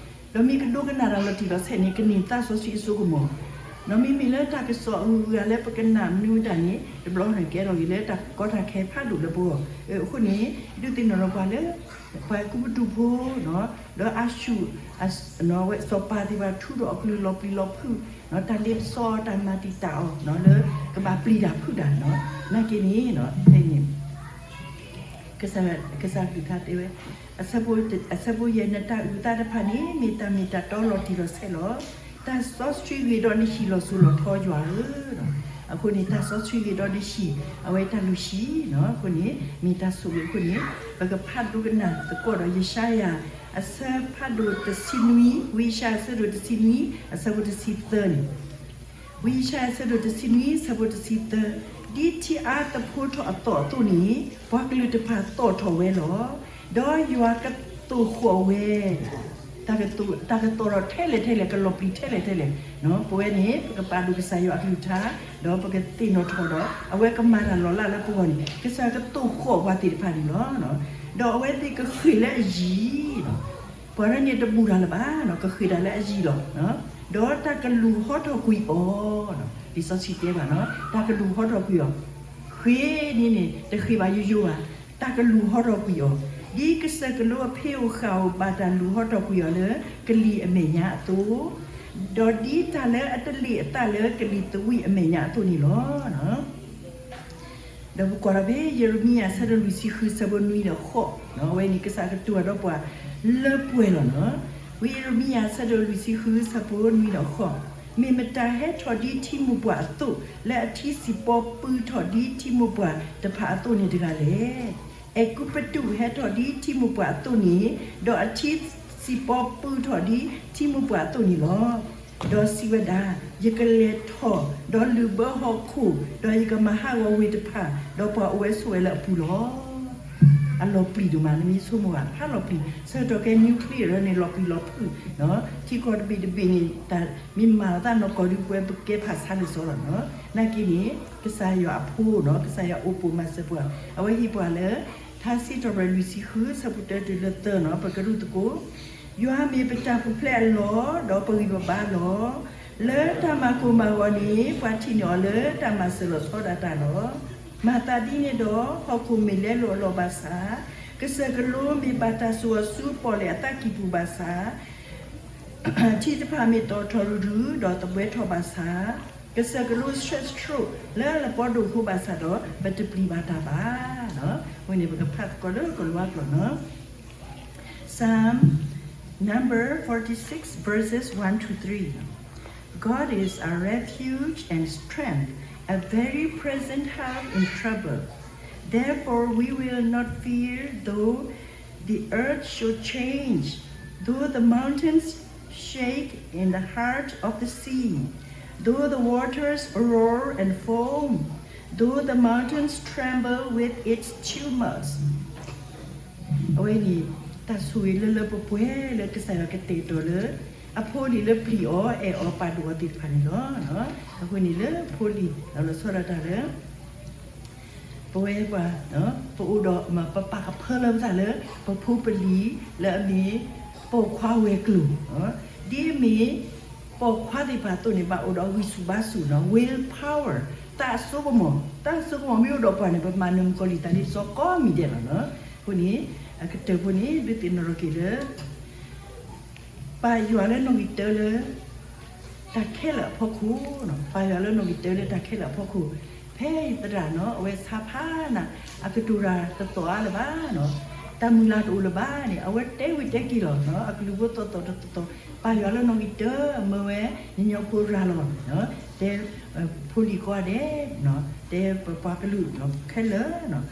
ဒီးမ့ၢ်ကဒိကနၣ်တၢ်လီၤတံၢ်လီၤဆဲးန့ၣ် ကန့ၢ်သးစီဆှံအစိကမီၤ, ဒီးမ့မ့ၢ်လၢတၢ်ကစီၣ်အဂုၤအဂၤလၢပကနၣ်မနုၤမတၤန့ၣ် တဘျီန့ၣ်ကဲထီၣ်က့ၤလၢတၢ်ကီတၢ်ခဲဖးဒိၣ်လၢပဂီၢ်. အဃိန့ၣ် ဒုးသ့ၣ်နီၣ်ထီၣ်ပှၤလၢ ပှၤကူပတူးဖိ ဒီးအၤၡူၣ် စီၤပၤသ့ၣ်တဖၣ်ထုးထီၣ်အကလုၢ်လီၤပျံၤလီၤဖုး, တၢ်လ့ပစီတၢ်မၤတံာ်တာ်အီၤ လၢကဘၣ်ပျံၤတၢ်ဖုးတၢ်, နာ်က့န့ၣ် ဖဲန့ၣ် ကစၢ်ကလုၢ်ကထါတဲဝဲ, အဆၢဖိယဲၢ် နတၢ်အုၣ်အသးတဖၣ်န့ၣ် မ့ၢ်တၢ်မ့ၢ်တၢ်တီလီၤတံၢ်လီၤဆဲးလီၤ. တၢ်စီဆှံဂ့ၤဒီးနဟံၣ်လီၤစိၤလီၤထီယွၤဧၢ. အဃိန့ၣ် တၢ်စီဆှံဂ့ၤဒီးနဟံၣ် အဝဲတၢ်လုၢ်ဟံၣ်နီၤ, အဃိန့ၣ် မ့ၢ်တၢ်ဆိၣ်ဂ့ၤအဃိန့ၣ် ပကဖးဒိကနၣ်သကိးဒီးယၡါယၤ အဆၢဖးဒိၣ်တဆံနွံ, ဝံယၡါယၤအဆၢဒိၣ်တဆံနွံ အဆၢဖိတဆံသၢန့ၣ် ဝံယၡါယၤအဆၢဒိၣ်တဆံနွံ အဆၢဖိတဆံသၢ, ဒ်ထံအါသဖိထီၣ်အသီၣ်အသိးန့ၣ် ပှၤကလုာ်တဖၣ်သီၣ်ထီၣ်ဝဲလီၤ. ဒီးယွၤကသိၣ်ဃီၣ်ဝဲ, တၢ်ကသိၣ်, တၢ်ကသိၣ်ထီၣ်ထဲလဲၣ်ထဲလဲၣ် ကလီၤပျံၤထဲလဲၣ်ထဲလဲၣ်, ပဝဲန့ၣ် ပကပာ်ဒိၣ်ကစၢ်ယွၤအကလုၢ်ကထါ, ဒီးပကသ့ၣ်နီၣ်ထီၣ်ဒီး အဝဲကမၤတၢ်လီၤလးလၢပဂီၢ်န့ၣ် ကစၢ်ယွၤကသိၣ်ဃီၣ်ပှၤသ့ၣ်တဖၣ်န့ၣ်လီၤ. ဒီးအဝဲသ့ၣ်ကဃ့ၢ်လၢအယံၤ ပှၤတဂၤန့ၣ်တဘူၣ်တၢ်လၢၤဘၣ်, ကဃ့ၢ်တၢ်လၢအယံၤလီၤ. ဒီးတၢ်ကလူးဟီထီၣ်ကွံာ်အီၤ, လံာ်စီဆှံတဲဘၣ်နီၤ, တၢ်ကလူးဟီထီၣ်ကွံာ်အီၤ, ဃ့ၢ်န့ၣ်န့ၣ် တဃ့ၢ်ဘၣ်ယိယိဘၣ်, တၢ်ကလူးဟီထီၣ်ကွံာ်အီၤ, ဒ်ကစၢၢ်ကလိအဖ့ဧိၤဃာ်ဧိၤ ဘၣ်တၢ်လူးဟီထီၣ်ကွံာ်အီၤလၢကလံၤအမဲာ်ညါအသိး, ဒီးဒ်တၢ်လၢအတလ့ၣ်အသးလၢကလံၤသဝံၣ်အမဲာ်ညါအသိးန့ၣ်လီၤ. ဒီးပကွၢ်ထီၣ်ဖဲယံးရမံယၤ အဆၢဒိၣ်လွံၢ်ဆံဃု အဆၢဖိနွံဒီးဃိး, အဝဲန့ၣ်ကစၢ်ကတိၤတၢ်ဒီးပှၤလၢပှဲၤလီၤနီၤ. ဝံယံးရမံယၤ အဆၢဒိၣ်လွံၢ်ဆံဃု အဆၢဖိနွံဒီးဃိး, မ့ၢ်မတၤဟဲထီၣ်ဒ်ထံမိၢ်ပှၢ်အသိး, လၢအထံစံၣ်ပီပုထီၣ်ဒ်ထံမိၢ်ပှၢ်တဖၣ်အသိးန့ၣ်တဂၤလဲၣ်. အဲၤကူပတူးဟဲထီၣ်ဒ်ထံမိၢ်ပှၢ်အသိးန့ၣ်, ဒီးအထံစံၣ်ပီပုၢ်ထီၣ်ဒ်ထံမိၢ်ပှၢ်အသိးန့ၣ်လီၤ. ဒီးစံးဝဲဒၣ်, ယကလဲၤထီၣ်, ဒီးလုၣ်ဘၢဟီၣ်ခိၣ်, ဒီးယကမၤဟးဂီၤဝ့ၢ်တဖၣ်, ဒီးပှၤအိၣ်ဝဲဆိးဝဲလၢအပူၤလီၤ. အလီၤပျံၤဒိၣ်မး နမ့ၢ်ဆိကမိၣ်ဘၣ် ဖးလီၤပျံၤ, ဆၢကတီၢ်ခဲ nuclear န့ၣ် လီၤပျံၤလီၤဖုး, ထံကီၢ်တဘ့ၣ်တဘ့ၣ်န့ၣ် တၢ်မ့ၢ်မၤလီၤသးနီၢ်ကီၢ်ဒုး ပဝဲပကဲဖးဆါလံာ်စီလီၤ. နာ်က့န့ၣ် ကစၢ်ယွၤအဖိနီၤ, ကစၢ်ယွၤအိၣ်ပိာ်မၤစၢၤပှၤ, အဝဲဟ့ၣ်ပှၤလၢ ထါစံးထီၣ်ပတြၢၤလွံၢ်ဆံဃု ဆၢဖိတၢတုၤလၢသၢနီၤ, ပကရူၢ်သကိး, ယွၤမ့ၢ်ပတၢ်ပူၤဖျဲးအလီၢ်, ဒီးပဂံၢ်ပဘါလီၤ. လၢတၢ်မၤကိၢ်မၤဂီၤန့ၣ် ပှၤထံၣ်န့ၢ်အီၤလၢတၢ်မၤစၢၤလီၤဆီဒၣ်တၢ်လီၤ. မၤသးဒ်န့ၣ်ဒီး ဟီၣ်ခိၣ်မ့ၢ်လဲလိာ်အလီၢ်ဘၣ်ဆၣ်, ကစၢၢ်ကလိမ့ၢ်ဘၣ်တၢ်စိာ်အီၤဆူပီၣ်လဲၣ်အသးကံၢ်ပူၤဘၣ်ဆၣ်, ထံတဖၣ်မ့ၢ်တီၣ်ထီၣ်ရုၢ်ရုၢ် ဒီးသဘှဲထီၣ်ဘၣ်ဆၣ်, ကစၢၢ်ကလိဆှဲးဆှိးလၢအလပီဒိၣ်ဖိဘၣ်ဆၣ်ဒီး ပတပျံၤဘၣ်တၢ်ဘၣ်. အဃိန့ၣ် ပကဖးသကိးလၢကလံးဝါကျိာ်နီၤ. Psalm number forty-six, verses one to three. God is our refuge and strength, a very present help in trouble. Therefore, we will not fear though the earth should change, though the mountains shake in the heart of the sea, though the waters roar and foam, though the mountains tremble with its tumult. အဝဲန့ၣ် တၢ်ဆိၣ်ဂ့ၤလၢလၢပှဲၤပှဲၤလၢကစၢ်ယွၤကတဲာ်ကတီၤလၢ အဖိလံၤလၢပျံၤအီၤ အဲၣ်အီၤပာ်ဒိၣ်အီၤသ့ၣ်တဖၣ်န့ၣ်လီၤ. အဃိန့ၣ်လၢဖိလံၤ လီၤဆီဒၣ်တၢ်လၢ ပဝဲပှၤ ပအိၣ်ဒီး ပပာ်ကဖၢလၢပသးလၢ ပဖိပလံၤလၢအမ့ၢ် ပိာ်ခွါဝဲၤကျိၤ, ဒ်အမ့ၢ် ပိာ်ခွါသ့ၣ်တဖၣ်အသိးန့ၣ် ဘၣ်အိၣ်ဒီးဂံၢ်ဆူၣ်ဘါဆူၣ်နီၤ, will power, တၢ်အစိကမီၤ, တၢ်အစိကမီၤမ့ၢ်အိၣ်ဒီးပှၤန့ၣ် ပမၤနၢၤမုၣ်ကီၤလံၢ်သးလံစီကိးမံၤဒဲးလီၤနီၤ. အဃိန့ၣ် အကတၢၢ်ဖိန့ၣ် ဒုးသ့ၣ်နီၣ်ထီၣ်က့ၤလၢ ပာ်ယွၤလၢနီၣ်ဂံၢ်တၢလၢ တၢ်ခဲလၢာ်အဖီခိၣ်, ပာ်ယွၤလၢနီၣ်ဂံၢ်တၢလၢတၢ်ခဲလၢာ်အဖီခိၣ်, ဖဲအံၤသရၣ်နီၤ အဝဲဆါဖးနၤ အကတိၤတၢ်တသီၣ်အါလၢၤဘၣ်နီၤ, တၢ်မုၢ်လၢ်တအိၣ်လၢၤဘၣ်န့ၣ် အဝဲတဲဝံၤတဲက့ၤလီၤနီၤ, အကလုၢ်ဖိသီၣ်သီၣ်တသီၣ်သီၣ်, ပာ်ယွၤလၢနီၣ်ဂံၢ်တၢ မၢဝဲ ညီညီဖိရၤလီၤ, တဲ ဖိလံၤကိးဂၤဒဲး, တဲပပှၤကလုာ်ခဲလၢာ်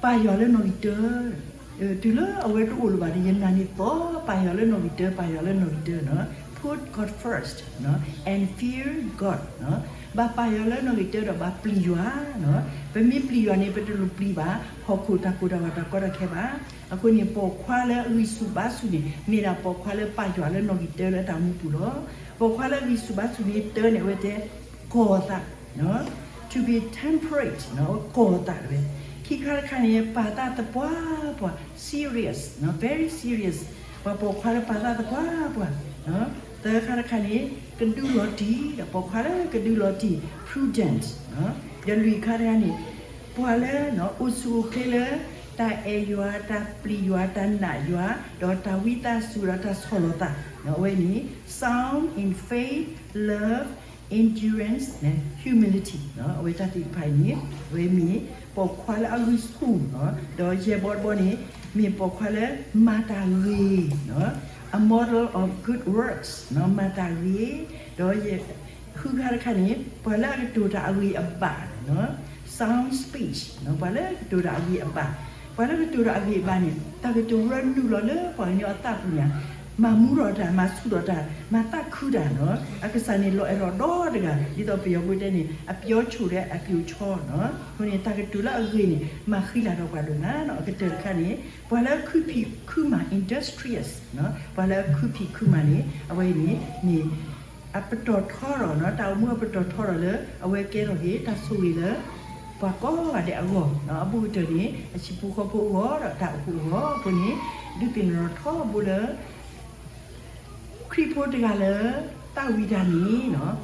ပာ်ယွၤလၢနီၣ်ဂံၢ်တၢ, တုၤလၢအဝဲတအိၣ်လၢၤဘၣ်ဒီး ယနာ်န့ၢ်သီ ပာ်ယွၤလၢနီၣ်ဂံၢ်တၢ, ပာ်ယွၤလၢနီၣ်ဂံၢ်တၢနီၤ, put God first and fear God, ဘၣ်ပာ်ယွၤလၢနီၣ်ဂံၢ်တၢဒီးဘၣ်ပျံၤယွၤ, ပမ့ၢ်ပျံၤယွၤန့ၣ် ပတလိၣ်ပျံၤဘၣ် ဟီၣ်ခိၣ်တၢ်ကိၢ်တၢ်ဂီၤတၢ်ကီတၢ်ခဲဘၣ်. အဃိန့ၣ် ပိာ်ခွါလၢအဂံၢ်ဆူၣ်ဘါဆူၣ်န့ၣ် မ့ၢ်ဒၣ်ပိာ်ခွါလၢပာ်ယွၤလၢနီၣ်ဂံၢ်တၢလၢအတၢ်မူပူၤလီၤ. ပိာ်ခွါလၢအဂံၢ်ဆူၣ်ဘါဆူၣ်န့ၣ် တၢန့ၣ် အဝဲတဲ ကီၤသး to be temperate ကီၤသးဝဲ, ခံခါတခါန့ၣ် ပာ်သးသပှၢ်ပှၢ် serious, very serious, ပှၤပိာ်ခွါလၢပာ်သးသပှၢ်ပှၢ်, သၢခါတခါန့ၣ် ကဒုးလီၤတံၢ်, ဒီးပိာ်ခွါလၢကဒုးလီၤတံၢ် prudent, ဒီးလွံၢ်ခါတခါန့ၣ် ပှၤလၢ အိၣ်ဆူၣ်အိၣ်ချ့လၢ တၢ်အဲၣ်ယွၤ, တၢ်ပျံၤယွၤ, တၢ်နာ်ယွၤ, ဒီးတၢ်ဝံသးစူၤ ဒီးတၢ်ဆီၣ်လီၤသး, အဝဲန့ၣ် sound in faith, love, endurance and humility, အဝဲတၢ်သ့ၣ်တဖၣ်အံၤန့ၣ် အဝဲမ့ၢ်ပိာ်ခွါလၢအဂံၢ်ဆူၣ်, ဒီးယဲၢ်ဘီတဘီန့ၣ် မ့ၢ်ပိာ်ခွါလၢမၤတၢ်ဂ့ၤ, a model of good works, မၤတၢ်ဂ့ၤ, ဒီးယဲၢ် ဃုခါတခါန့ၣ် ပှၤလၢအကတိၤတၢ်အဂ့ၤအဘၣ်, sound speech, ပှၤလၢအကတိၤတၢ်အဂ့ၤအဘၣ်, ပှၤလၢအကတိၤတၢ်အဂ့ၤအဘၣ်န့ၣ် တၢ်ကတိၤရၢနုာ်လီၤလၢပှၤကညီအသးပူၤန့ၣ် မၤမူထီၣ်တၢ်, မၤဆူၣ်ထီၣ်တၢ်, မၤသးခုတၢ်နီၤ, အကစၢ်န့ၣ်လီၤအဲၣ်လီၤဒီတဂၤ, ဒ်သိးပယီၤဖိတဲန့ၣ် အပြောချိုတဲ့ အပြုချိနီၤ, အဃိန့ၣ် တၢ်ကတိၤလၢအဂ့ၤန့ၣ် မၤဃံလၤထီၣ်ပှၤဒိၣ်မးနီၤ, အကတၢၢ်တခါန့ၣ် ပှၤလၢအခုဖံးခုမၤ industrious, ပှၤလၢအခုဖံးခုမၤန့ၣ် အဝဲန့ၣ် မ့ၢ် အပတီၢ်ထီထီၣ်နီၤ, တၢ်အိၣ်မူအပတီၢ်ထီထီၣ်လၢ အဝဲကဲထီၣ်က့ၤတၢ်ဆိၣ်ဂ့ၤလၢ ပှၤကိးဂၤဒဲးအဂီၢ်, အဘူးကတၢၢ်န့ၣ် အဟံၣ်ဖိဃီဖိအဂီၢ်ဒီးတၢ်အိၣ်ဖှိၣ်အဂီၢ်အဃိန့ၣ် ဒုးသ့ၣ်နီၣ်ထီဘိလၢ ခရံာ်ဖိတဂၤလၢ သးဝံၣ်တၢ်န့ၣ်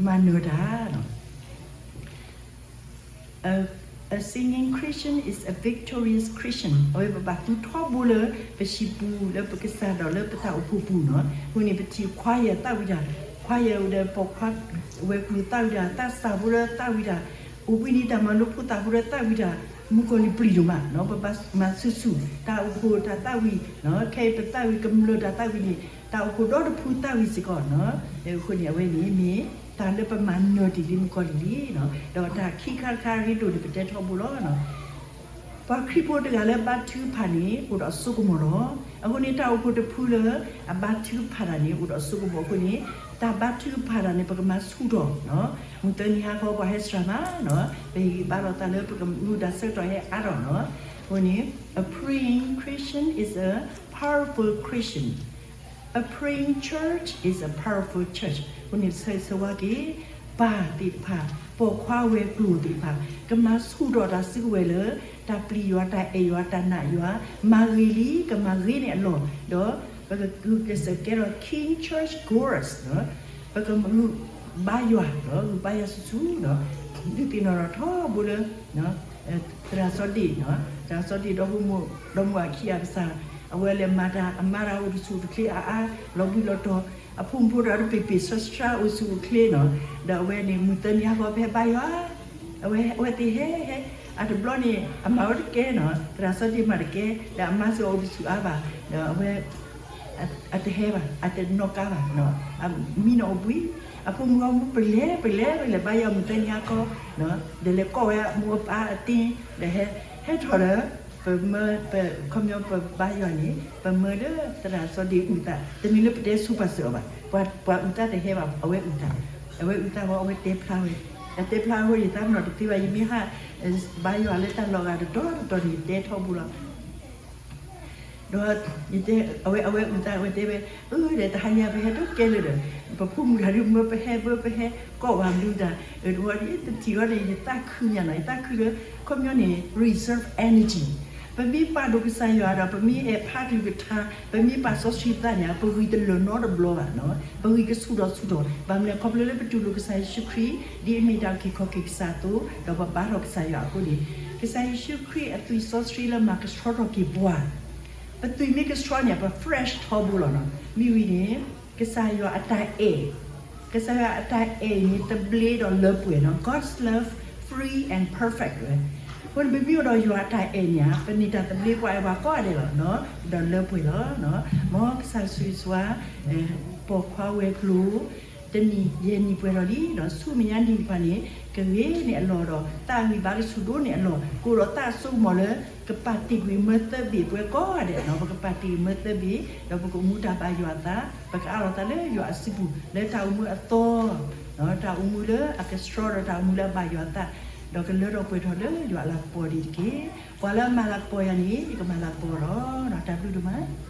မၤနၢၤတၢ် A, a singing Christian is a victorious Christian. အဝဲပဘၣ်သူထီဘိလၢ ပဟံၣ်ပူၤလၢပကစၢ်ဒီးလၢပတၢ်အိၣ်ဖှိၣ်ပူၤနီၤ. အဃိန့ၣ် ပထံၣ် choir သးဝံၣ်တၢ်, choir အိၣ်ဒီးပိာ်ခွါ ဝဲၤကျိၤသးဝံၣ်တၢ်, တၢ်စၢ်ဖိဒီးသးဝံၣ်တၢ်, အိၣ်ဘှံးနံၤတၢ်မၤလိဖိသၣ်ဖိဒီးသးဝံၣ်တၢ်, မုၣ်ကီၤလံၢ်ပျံၤဒိၣ်မးနီၤ. ပဘၣ်မၤဆူၣ်ဆူၣ် တၢ်အိၣ်ဖှိၣ်တၢ်သးဝံၣ်နီၤ. ခဲအံၤပသးဝံၣ်ကမျၢၢ်တၢ်သးဝံၣ်န့ၣ် တၢ်အိၣ်ဖှိၣ်ဒီတဖုသးဝံၣ်စ့ၢ်ကီးနီၤ. အဃိန့ၣ် အဝဲန့ၣ်မ့ၢ်တၢ်လၢပမၤနၢၤတ့ၢ်လံမုၣ်ကီၤလံၢ်လံနီၤ. ဒီးတၢ်ခံခါတခါရ့ဒိၣ်န့ၣ် ပတဲထီဘိလီၤနီၤ. ပှၤခရံာ်ဖိတဂၤလၢဘါထုကဖၣ်န့ၣ် အိၣ်ဒီးအစိကမီၤလီၤ. အဃိန့ၣ် တၢ်အိၣ်ဖှိၣ်တဖုလၢအဘါထုကဖၣ်တၢ်န့ၣ် အိၣ်ဒီးအစိကမီၤအဃိန့ၣ်, တၢ်ဘါထုကဖၣ်တၢ်န့ၣ် ပကမၤဆူၣ်ထီၣ်, မုၢ်သၢနံၤဟါခီ ပှၤဟဲစှၤမး, ပဟ့ၣ်ဂံၢ်ဘါလိာ်သးလၢပကမၤတၢ်ဆၢကတီၢ်ဟဲအါထီၣ်နီၤ. အဃိန့ၣ် a praying Christian is a powerful Christian. A praying church is a powerful church. အဃိန့ၣ် ဆၢဂ့ၤဆၢဝါက့ၤ ပၢ်သ့ၣ်တဖၣ်, ပိာ်ခွါဝဲၤကျိၤသ့ၣ်တဖၣ်, ကမၤဆူၣ်ထီၣ်တၢ်စုကဝဲၤလၢ တၢ်ပျံၤယွၤ, တၢ်အဲၣ်ယွၤ, တၢ်နာ်ယွၤ, မၤဂ့ၤလံ ကမၤဂ့ၤန့ၢ်အလီၢ်, ဒီးပကဂုာ်ကျဲးစၢးကဲထီၣ် King Church goers, ပကဂုာ်ဘါယွၤ, ဂုာ်ဘါယွၤဆူၣ်ဆူၣ်, ဒုးသ့ၣ်နီၣ်ထီၣ်ထီဘိလၢ သရၣ်စီၤဒ့ၣ်, သရၣ်စီၤဒ့ၣ်ဒီး ဒီမါဝၤခံဂၤကစၢ်, အဝဲလဲၤမၤတၢ်, အမၤတၢ်အိၣ်တဆူၣ်တချ့အါအါ, လီၤဘှံးလီၤတီၤ, အဖိမုၣ်ဖိဒီးတပ့ၤပ့ၤဆှါဆှါ အိၣ်ဆူၣ်အိၣ်ချ့နီၤ. ဒီးအဝဲန့ၣ် မုၢ်သၢနံၤဟါခီ ဖဲဘါယွၤ, အဝဲ, အဝဲသ့ၣ်ဟဲ, ဟဲ, အတဘျီန့ၣ် အမၤဝဲတကဲနီၤ, သရၣ်စီၤဒ့ၣ်မၤတကဲ, ဒီးအမါစ့ၢ်ကီးအိၣ်တဆူၣ်အါဘၣ်, ဒီးအဝဲ အတဟဲဘၣ်, အတနီၣ်ကါဘၣ်, အမံနီၤအိၣ်ဘှံး, အဖိမုၣ်ဂီၢ်မုၢ် ပလဲၤ, ပလဲၤ, ပလဲၤဘါယွၤ မုၢ်သၢနံၤဟါခီ, ဒီးလဲၤကိးဝဲအမိၢ်အပၢ်အသ့, ဒီးဟဲ, ဟဲထီၣ်ဒီး ပမၢ, ပ, ခီပညီပဘါယွၤန့ၣ် ပမၢလၢသရၣ်စီၤဒ့ၣ်အုၣ်သး, တမ့ၢ်လၢပတဲဆူပာ်စၢၤအီၤဘၣ်, ပှၤအုၣ်သးတဟဲဘၣ်, အဝဲအုၣ်သး, အဝဲအုၣ်သးဝဲ အဝဲတဲဖျါဝဲ, အတဲဖျါဝဲ ယသးပ့ၤနီၣ်တသ့ဘၣ်, ယမ့ၢ်ဟး ဘါယွၤလၢတၢ်လီၢ်ဂၤတတီၤတတီၤန့ၣ် ယတဲထီဘိလီၤ. ဒီး အဝဲ, အဝဲအုၣ်သး အဝဲတဲဝဲ, အၢ ဒီးတဟါညါ ပဟဲဒိၣ်ကဲလၢာ်ဒီး ပဖိမုၣ်တဂၤဒုး မၢပဟဲ မၢပဟဲကိးဘၣ်မနုၤတၢ်, အဝဲတထံၣ်ဝဲဒီး ယသးခုညါနီၤ, ယသးခုလၢ ခီပညီန့ၣ် reserve energy. ပမ့ၢ်ပာ်ဒိၣ်ကစၢ်ယွၤဒီး ပမ့ၢ်အဲၣ်ဖးကလုၢ်ကထါ, ပမ့ၢ်ပာ်စီဆှံပသးန့ၣ် ပဂံၢ်တလၢာ်နီတဘျီဘၣ်နီၤ, ပဂံၢ်ကဆူၣ်ထီၣ်ဆူၣ်ထီၣ်, ဘၣ်မနုၤလဲၣ် ခီဖျိလၢပတူၢ်လိာ်ကစၢ်ယ့ၣ်ၡူးခရံာ် ဒ်အမ့ၢ်တၢ်အုၣ်က့ၤခီၣ်က့ၤကစၢ်အသိး, ဒီးပဘါထီၣ်ကစၢ်ယွၤအဃိန့ၣ်, ကစၢ်ယ့ၣ်ၡူးခရံာ်အသွံၣ်စီဆှံလၢမၤကဆှီထီၣ်က့ၤပှၤ, ပသွံၣ်မ့ၢ်ကဆှီန့ၣ် ပ fresh ထီဘိလီၤနီၤ. မ့ၢ်ဝံၤန့ၣ် ကစၢ်ယွၤအတၢ်အဲၣ်, ကစၢ်ယွၤအတၢ်အဲၣ်န့ၣ် သဘျ့ဒီးလၢပှဲၤနီၤ, God's love free and perfect ဝဲ. အဃိန့ၣ် ပမ့ၢ်အိၣ်ဒီးယွၤအတၢ်အဲၣ်န့ၣ်ဧါ, ပန့ၢ်တၢ်သဘျ့ ပှၤအဲၣ်ပှၤကိးဂၤဒဲးလီၤ, ဒီးလၢပှဲၤလီၤ. မ်ကစၢ်ဆိၣ်ဂ့ၤဆိၣ်ဝါ ပိာ်ခွါဝဲၤကျိၤ တနံၣ်ယဲၢ်နံၣ်ပှဲၤထီၣ်လံ, ဒီးဆူမဲာ်ညါနံၣ်တဖၣ်န့ၣ် ကဂ့ၤန့ၢ်အလီၢ်ဒီး သးဂံၢ်ဘါကဆူၣ်ဒိၣ်န့ၢ်အလီၢ်, ကအိၣ်ဒီးသးစိကမီၤလၢ ကပာ်တ့ၢ်ကွံာ်မၢသၢဘ့ၣ်ပှၤကိးဂၤဒဲးနီၤ, ပကပာ်တ့ၢ်ကွံာ်မၢသၢဘ့ၣ်, ဒီးပကမူတၢ်ဘၣ်ယွၤအသး, ပကအးလီၤသးလၢယွၤအစုပူၤ လၢတၢ်အိၣ်မူအသီ, တၢ်အိၣ်မူလၢအကဆှီဒီးတၢ်အိၣ်မူလၢအဘၣ်ယွၤအသး, ဒီးကလၢထီၣ်ပှဲၤထီၣ်လၢယွၤအလၤကပီၤဒ်တက့ၢ်. ပှၤလၢအမၤလၤကပီၤယၤန့ၣ် ယကမၤလၤကပီၤလီၤ. တၢ်ဘျုးဒိၣ်မး